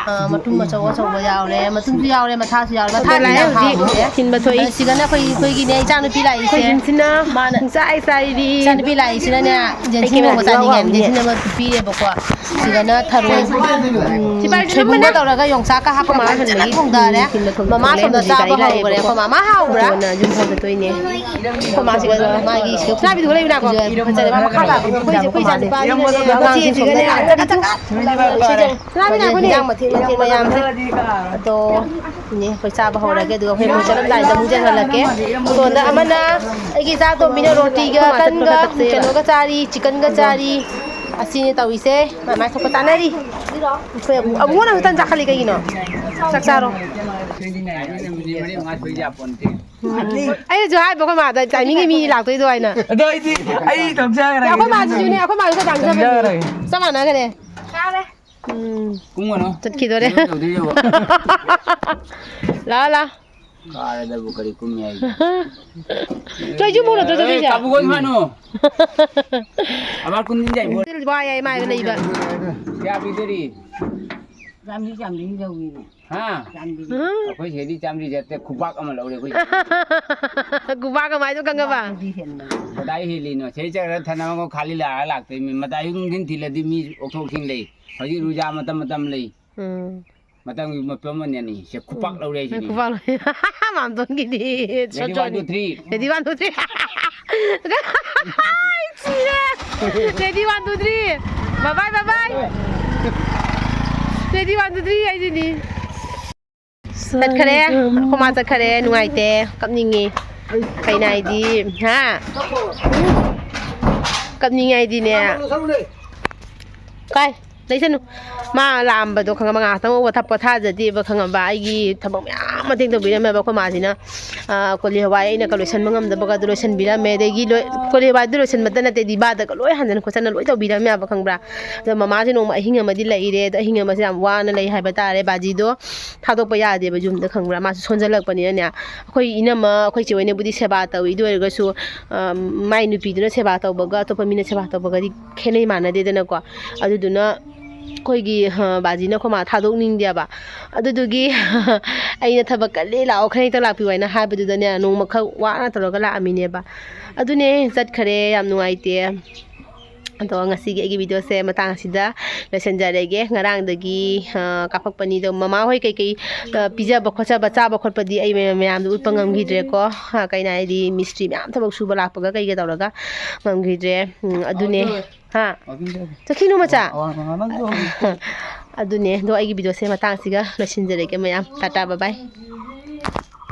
ꯑꯥ, ꯃꯇꯨꯝ ꯑꯆꯧ ꯑꯆꯧꯕ ꯌꯥꯎꯔꯦ, ꯃꯇꯨꯝꯁꯨ ꯌꯥꯎꯔꯦ, ꯃꯊꯥꯁꯨ ꯌꯥꯎꯔꯦ꯫ ꯑꯗꯣ ꯃꯊꯥꯁꯤꯅ ꯂꯥꯛꯑꯦ ꯌꯥꯝ ꯍꯧꯖꯤꯛ ꯍꯥꯎꯕꯅꯦ꯫ ꯊꯤꯟꯕ ꯊꯣꯛꯏ꯫ ꯑꯗ ꯁꯤꯗꯅ ꯑꯩꯈꯣꯏ, ꯑꯩꯈꯣꯏꯒꯤꯅꯦ, ꯏꯆꯥꯅꯨꯄꯤ ꯂꯥꯛꯏꯁꯦ꯫ ꯑꯩꯈꯣꯏ ꯖꯤꯟꯁꯤꯅ ꯃꯥꯅ ꯄꯨꯡꯆꯥꯏ ꯆꯥꯏꯔꯤ꯫ ꯏꯆꯥꯅꯨꯄꯤ ꯂꯥꯛꯏꯁꯤꯅꯅꯦ, ꯖꯦꯟꯁꯤ ꯑꯩ ꯃꯣꯃꯣ ꯀꯦꯃꯦꯔꯥꯁꯤ ꯆꯥꯅꯤꯡꯉꯦ ꯍꯥꯏꯕꯅꯦ, ꯏꯋꯥ ꯋꯥꯕꯅꯤꯅꯦ꯫ ꯁꯤꯅ ꯄꯤꯔꯦꯕꯀꯣ꯫ ꯁꯤꯗꯅ ꯊꯔꯣꯏ, ꯎꯝ, ꯁꯤ ꯄꯥꯏꯔꯤꯁꯤ ꯁꯣꯏꯕꯨꯝꯒ ꯅꯝꯕꯅꯦ꯫ ꯇꯧꯔꯒ ꯌꯣꯡꯆꯥꯛꯀ ꯍꯥꯞꯄꯒ ꯐꯖꯅ ꯊꯣꯡꯊꯔꯦ꯫ ꯃꯃꯥ ꯁꯣꯝꯗ ꯆꯥꯕ ꯍꯧꯈ꯭ꯔꯦ꯫ ꯑꯩꯈꯣꯏ ꯃꯥ, ꯃꯥ ꯍꯥꯎꯕ꯭ꯔꯥ? ꯌꯨꯝ ꯍꯟꯗꯣꯏꯅꯦ꯫ ꯑꯩꯈꯣꯏ ꯃꯥꯁꯤꯒ ꯃꯥꯒꯤ ꯁꯤꯗ ꯁꯅꯥꯕꯤꯗꯨꯒ ꯂꯩꯕ ꯂꯥꯛꯀꯣ꯫ ꯐꯖꯔꯦ꯫ ꯃꯈꯥ ꯂꯥꯛꯀꯣ꯫ ꯑꯩꯈꯣꯏꯁꯦ, ꯑꯩꯈꯣꯏ ꯏꯆꯥ ꯅꯨꯄꯥꯁꯤꯅꯅꯦ, ꯃꯆꯦꯁꯤꯒꯅꯦ, ꯁꯅꯥꯕꯤ ꯂꯥꯛꯀꯣꯅꯦ꯫ ꯏꯟꯖꯥꯡ ꯃꯊꯦꯜ ꯃꯊꯦꯜ ꯃꯌꯥꯝꯁꯦ꯫ ꯑꯗꯣ, ꯏꯅꯦ, ꯑꯩꯈꯣꯏ ꯆꯥꯕ ꯍꯧꯔꯒꯦ, ꯑꯗꯨꯒ ꯍꯣꯔꯦꯟ ꯃꯣꯏ ꯆꯠꯂꯝꯗꯥꯏꯗ ꯑꯃꯨꯛ ꯌꯦꯡꯍꯜꯂꯛꯀꯦ꯫ ꯁꯣꯝꯗ ꯑꯃꯅ, ꯑꯩꯒꯤ ꯏꯆꯥ ꯑꯇꯣꯝꯕꯤꯅ ꯔꯣꯇꯤꯒ ꯇꯟꯒ ꯀꯩꯅꯣꯒ ꯆꯥꯔꯤ, ꯆꯤꯛꯀꯟꯒ ꯆꯥꯔꯤ꯫ ꯑꯁꯤꯅꯤ ꯇꯧꯔꯤꯁꯦ꯫ ꯃꯥꯏ ꯃꯥꯏ ꯊꯣꯛꯄ ꯆꯥꯅꯔꯤ꯫ ꯑꯩꯈꯣꯏ ꯑꯕꯨꯡ-, ꯑꯕꯨꯡꯉꯣꯅ ꯈꯛꯇꯪ ꯆꯥꯈꯠꯂꯤ ꯀꯩꯒꯤꯅꯣ? ꯆꯥꯛ ꯆꯥꯔꯣ꯫ ꯎꯝ꯫ ꯑꯩꯅꯁꯨ ꯍꯥꯏꯕ ꯑꯩꯈꯣꯏ ꯃꯥꯗ, timing ꯒꯤ ꯃꯤ ꯂꯥꯛꯇꯣꯏꯗꯣ ꯍꯥꯏꯅ꯫ ꯑꯗꯣ ꯑꯩꯗꯤ, ꯑꯩ ꯏꯇꯣꯝ ꯆꯥꯈ꯭ꯔꯒꯦ꯫ ꯑꯩꯈꯣꯏ ꯃꯥꯁꯤꯁꯨꯅꯦ, ꯑꯩꯈꯣꯏ ꯃꯥꯁꯨ ꯇꯥꯡꯖꯕꯅꯤ꯫ ꯆꯥꯈ꯭ꯔꯒꯦ꯫ ꯆꯞ ꯃꯥꯟꯅꯈ꯭ꯔꯦ꯫ ꯎꯝ꯫ ꯀꯨꯝꯒꯅꯨ꯫ ꯆꯠꯈꯤꯗꯣꯔꯦ꯫ ꯀꯩꯅꯣ ꯇꯧꯗꯣꯏꯁꯦ꯫ ꯂꯥꯛꯑꯣ, ꯂꯥꯛꯑꯣ꯫ ꯀꯥꯔꯗꯕꯨ ꯀꯔꯤ ꯀꯨꯝꯃꯤ ꯍꯥꯏꯒꯦ? ꯀꯩꯁꯨ ꯃꯨꯟꯅꯗ꯭ꯔꯣ ꯑꯦ, ꯆꯠꯇꯣꯏꯁꯦ? ꯀꯥꯕꯨ ꯀꯣꯟ ꯐꯥꯅꯨ꯫ ꯑꯕꯥ ꯀꯨꯝꯗꯤꯟ ꯖꯥꯏ ꯕꯣꯜ꯫ ꯋꯥ ꯌꯥꯏ ꯃꯥꯏꯕ ꯂꯩꯕ꯫ ꯀꯌꯥ ꯄꯤꯗꯣꯔꯤ? ꯆꯥꯝꯃꯔꯤ, ꯆꯥꯝꯃꯔꯤ ꯂꯧꯏꯅꯦ꯫ ꯍꯥ? ꯑꯩꯈꯣꯏ ꯁꯤꯗꯤ ꯆꯥꯝꯃꯔꯤ ꯆꯠꯇꯦ, ꯈꯨꯕꯥꯛ ꯑꯃ ꯂꯧꯔꯦ ꯑꯩꯈꯣꯏ꯫ ꯈꯨꯕꯥꯛ ꯑꯃ ꯍꯥꯏꯗꯣ ꯈꯪꯉꯕ? ꯀꯗꯥꯏ ꯍꯦꯜꯂꯤꯅꯣ? ꯁꯤꯗꯩ ꯆꯠꯈ꯭ꯔ ꯊꯅꯝꯃꯒ ꯈꯥꯂꯤ ꯂꯥꯛꯑ ꯂꯥꯛꯇꯣꯏꯃꯤ꯫ ꯃꯇꯥꯏ ꯌꯨꯝ ꯊꯤꯜ ꯊꯤꯜꯂꯗꯤ ꯃꯤ ꯑꯣꯛꯊꯣꯛꯁꯤꯡ ꯂꯩ꯫ ꯍꯧꯖꯤꯛ ꯔꯨꯖꯥ ꯃꯇꯝ ꯃꯇꯝ ꯂꯩ꯫ ꯎꯝ꯫ ꯃꯇꯝꯒꯤ ꯃꯐꯝ ꯑꯃꯅꯤ꯫ ꯁꯦ ꯈꯨꯄꯥꯛ ꯂꯧꯔꯦ ꯍꯥꯏꯁꯤꯅꯤ꯫ ꯈꯨꯄꯥꯛ ꯂꯧꯔꯦ꯫ ꯃꯥꯝꯇꯣꯟꯒꯤꯗꯤ ready, one, two, three. Ready, one, two, three. ꯁꯤꯔꯦ꯫ Ready, one, two, three. Bye bye, bye bye. Ready, one, two, three ꯍꯥꯏꯁꯤꯅꯤ꯫ ꯆꯠꯈꯔꯦ꯫ ꯑꯩꯈꯣꯏ ꯃꯥ ꯆꯠꯈꯔꯦ꯫ ꯅꯨꯡꯉꯥꯏꯇꯦ꯫ ꯀꯞꯅꯤꯡꯉꯤ꯫ ꯀꯩꯅꯣ ꯍꯥꯏꯗꯤ, ꯍꯥ? ꯀꯞꯅꯤꯡꯉꯤ ꯍꯥꯏꯗꯤꯅꯦ꯫ ꯀꯥꯏ? ꯂꯩꯁꯅꯨ꯫ ꯃꯥ ꯂꯥꯛꯑꯝꯕꯗꯣ ꯈꯪꯉꯕ? ꯉꯥꯏꯍꯥꯛꯇꯪ ꯄꯣꯊꯥ-, ꯄꯣꯊꯥꯖꯗꯦꯕ ꯈꯪꯉꯕ? ꯑꯩꯒꯤ ꯊꯕꯛ ꯃꯌꯥꯝ ꯃꯇꯦꯡ ꯇꯧꯕꯤꯔꯝꯃꯦꯕ ꯑꯩꯈꯣꯏ ꯃꯥꯁꯤꯅ꯫ ꯑꯥ, ꯀꯣꯂꯤ ꯍꯋꯥꯏ ꯑꯩꯅ ꯀ-, ꯂꯣꯏꯁꯟꯕ ꯉꯝꯗꯕꯒ ꯑꯗꯨ ꯂꯣꯏꯁꯟꯕꯤꯔꯝꯃꯦ꯫ ꯑꯗꯒꯤ ꯂꯣꯏ-, ꯀꯣꯂꯤ ꯍꯋꯥꯏꯗꯨ ꯂꯣꯏꯁꯟꯕꯇ ꯅꯠꯇꯦ, ꯗꯤꯕꯥꯗꯒ ꯂꯣꯏ ꯍꯟꯖꯟ ꯈꯣꯠꯆꯟꯅ ꯂꯣꯏ ꯇꯧꯕꯤꯔꯝꯃꯦꯕ ꯈꯪꯕ꯭ꯔꯥ? ꯑꯗꯣ ꯃꯃꯥꯁꯦ ꯅꯣꯡꯃ ꯑꯍꯤꯡ ꯑꯃꯗꯤ ꯂꯩꯔꯦ꯫ ꯑꯗꯣ ꯑꯍꯤꯡ ꯑꯃꯁꯦ ꯌꯥꯝ ꯋꯥꯅ ꯂꯩ ꯍꯥꯏꯕ ꯇꯥꯔꯦ꯫ ꯕꯥꯖꯤꯗꯣ ꯊꯥꯗꯣꯛꯄ ꯌꯥꯗꯦꯕ ꯌꯨꯝꯗ ꯈꯪꯕ꯭ꯔꯥ? ꯃꯥꯁꯨ ꯁꯣꯟꯖꯜꯂꯛꯄꯅꯤꯅꯅꯦ꯫ ꯑꯩꯈꯣꯏ ꯏꯅꯝꯃ, ꯑꯩꯈꯣꯏ ꯆꯦ ꯍꯣꯏꯅꯕꯨꯗꯤ ꯁꯦꯕꯥ ꯇꯧꯏ꯫ ꯑꯗꯨ ꯑꯣꯏꯔꯒꯁꯨ, ꯑ, ꯃꯥꯏ ꯅꯨꯄꯤꯗꯨꯅ ꯁꯦꯕꯥ ꯇꯧꯕꯒ ꯑꯇꯣꯞꯄ ꯃꯤꯅ ꯁꯦꯕꯥ ꯇꯧꯕꯒꯗꯤ ꯈꯦꯠꯅꯩ ꯃꯥꯟꯅꯗꯦꯗꯅꯀꯣ꯫ ꯑꯗꯨꯗꯨꯅ ꯑꯩꯈꯣꯏꯒꯤ, ꯑ, ꯕꯥꯖꯤꯅ ꯑꯩꯈꯣꯏ ꯃꯥ ꯊꯥꯗꯣꯛꯅꯤꯡꯗꯦꯕ꯫ ꯑꯗꯨꯗꯨꯒꯤ ꯑꯩꯅ ꯊꯕꯛ ꯀꯜꯂꯤ, ꯂꯥꯛꯑꯣ, ꯈꯔ ꯍꯦꯛꯇ ꯂꯥꯛꯄꯤꯌꯨ ꯍꯥꯏꯅ ꯍꯥꯏꯕꯗꯨꯗꯅꯦ, ꯅꯣꯡꯃꯈꯛ ꯋꯥꯅ ꯇꯧꯔꯒ ꯂꯥꯛꯑꯝꯃꯤꯅꯦꯕ꯫ ꯑꯗꯨꯅꯦ, ꯆꯠꯈꯔꯦ, ꯌꯥꯝ ꯅꯨꯡꯉꯥꯏꯇꯦ꯫ ꯑꯗꯣ ꯉꯁꯤꯒꯤ ꯑꯩꯒꯤ video ꯁꯦ ꯃꯇꯥꯡ ꯑꯁꯤꯗ ꯂꯣꯏꯁꯤꯟꯖꯔꯒꯦ꯫ ꯉꯔꯥꯡꯗꯒꯤ, ꯑ, ꯀꯥꯞꯄꯛꯄꯅꯤꯗꯣ, ꯃꯃꯥ ꯍꯣꯏ ꯀꯩꯀꯩ, ꯑ, ꯄꯤꯖꯕ ꯈꯣꯠꯆꯕ, ꯆꯥꯕ ꯈꯣꯠꯄꯗꯤ ꯑꯩ ꯃꯌꯥꯝ, ꯃꯌꯥꯝꯗꯣ ꯎꯠꯄ ꯉꯝꯈꯤꯗ꯭ꯔꯦꯀꯣ꯫ ꯑ, ꯀꯩꯅꯣ ꯍꯥꯏꯗꯤ, ꯃꯤꯁꯇ꯭ꯔꯤ ꯃꯌꯥꯝ ꯊꯕꯛ ꯁꯨꯕ ꯂꯥꯛꯄꯒ ꯀꯩꯒ ꯇꯧꯔꯒ ꯉꯝꯈꯤꯗ꯭ꯔꯦ꯫ ꯎꯝ, ꯑꯗꯨꯅꯦ꯫ ꯍꯥ? ꯆꯠꯈꯤꯅꯨ, ꯃꯆꯥ꯫ ꯑꯗꯨꯅꯦ꯫ ꯑꯗꯣ ꯑꯩꯒꯤ video ꯁꯦ ꯃꯇꯥꯡ ꯑꯁꯤꯒ ꯂꯣꯏꯁꯤꯟꯖꯔꯒꯦ, ꯃꯌꯥꯝ꯫ Tata, bye bye꯫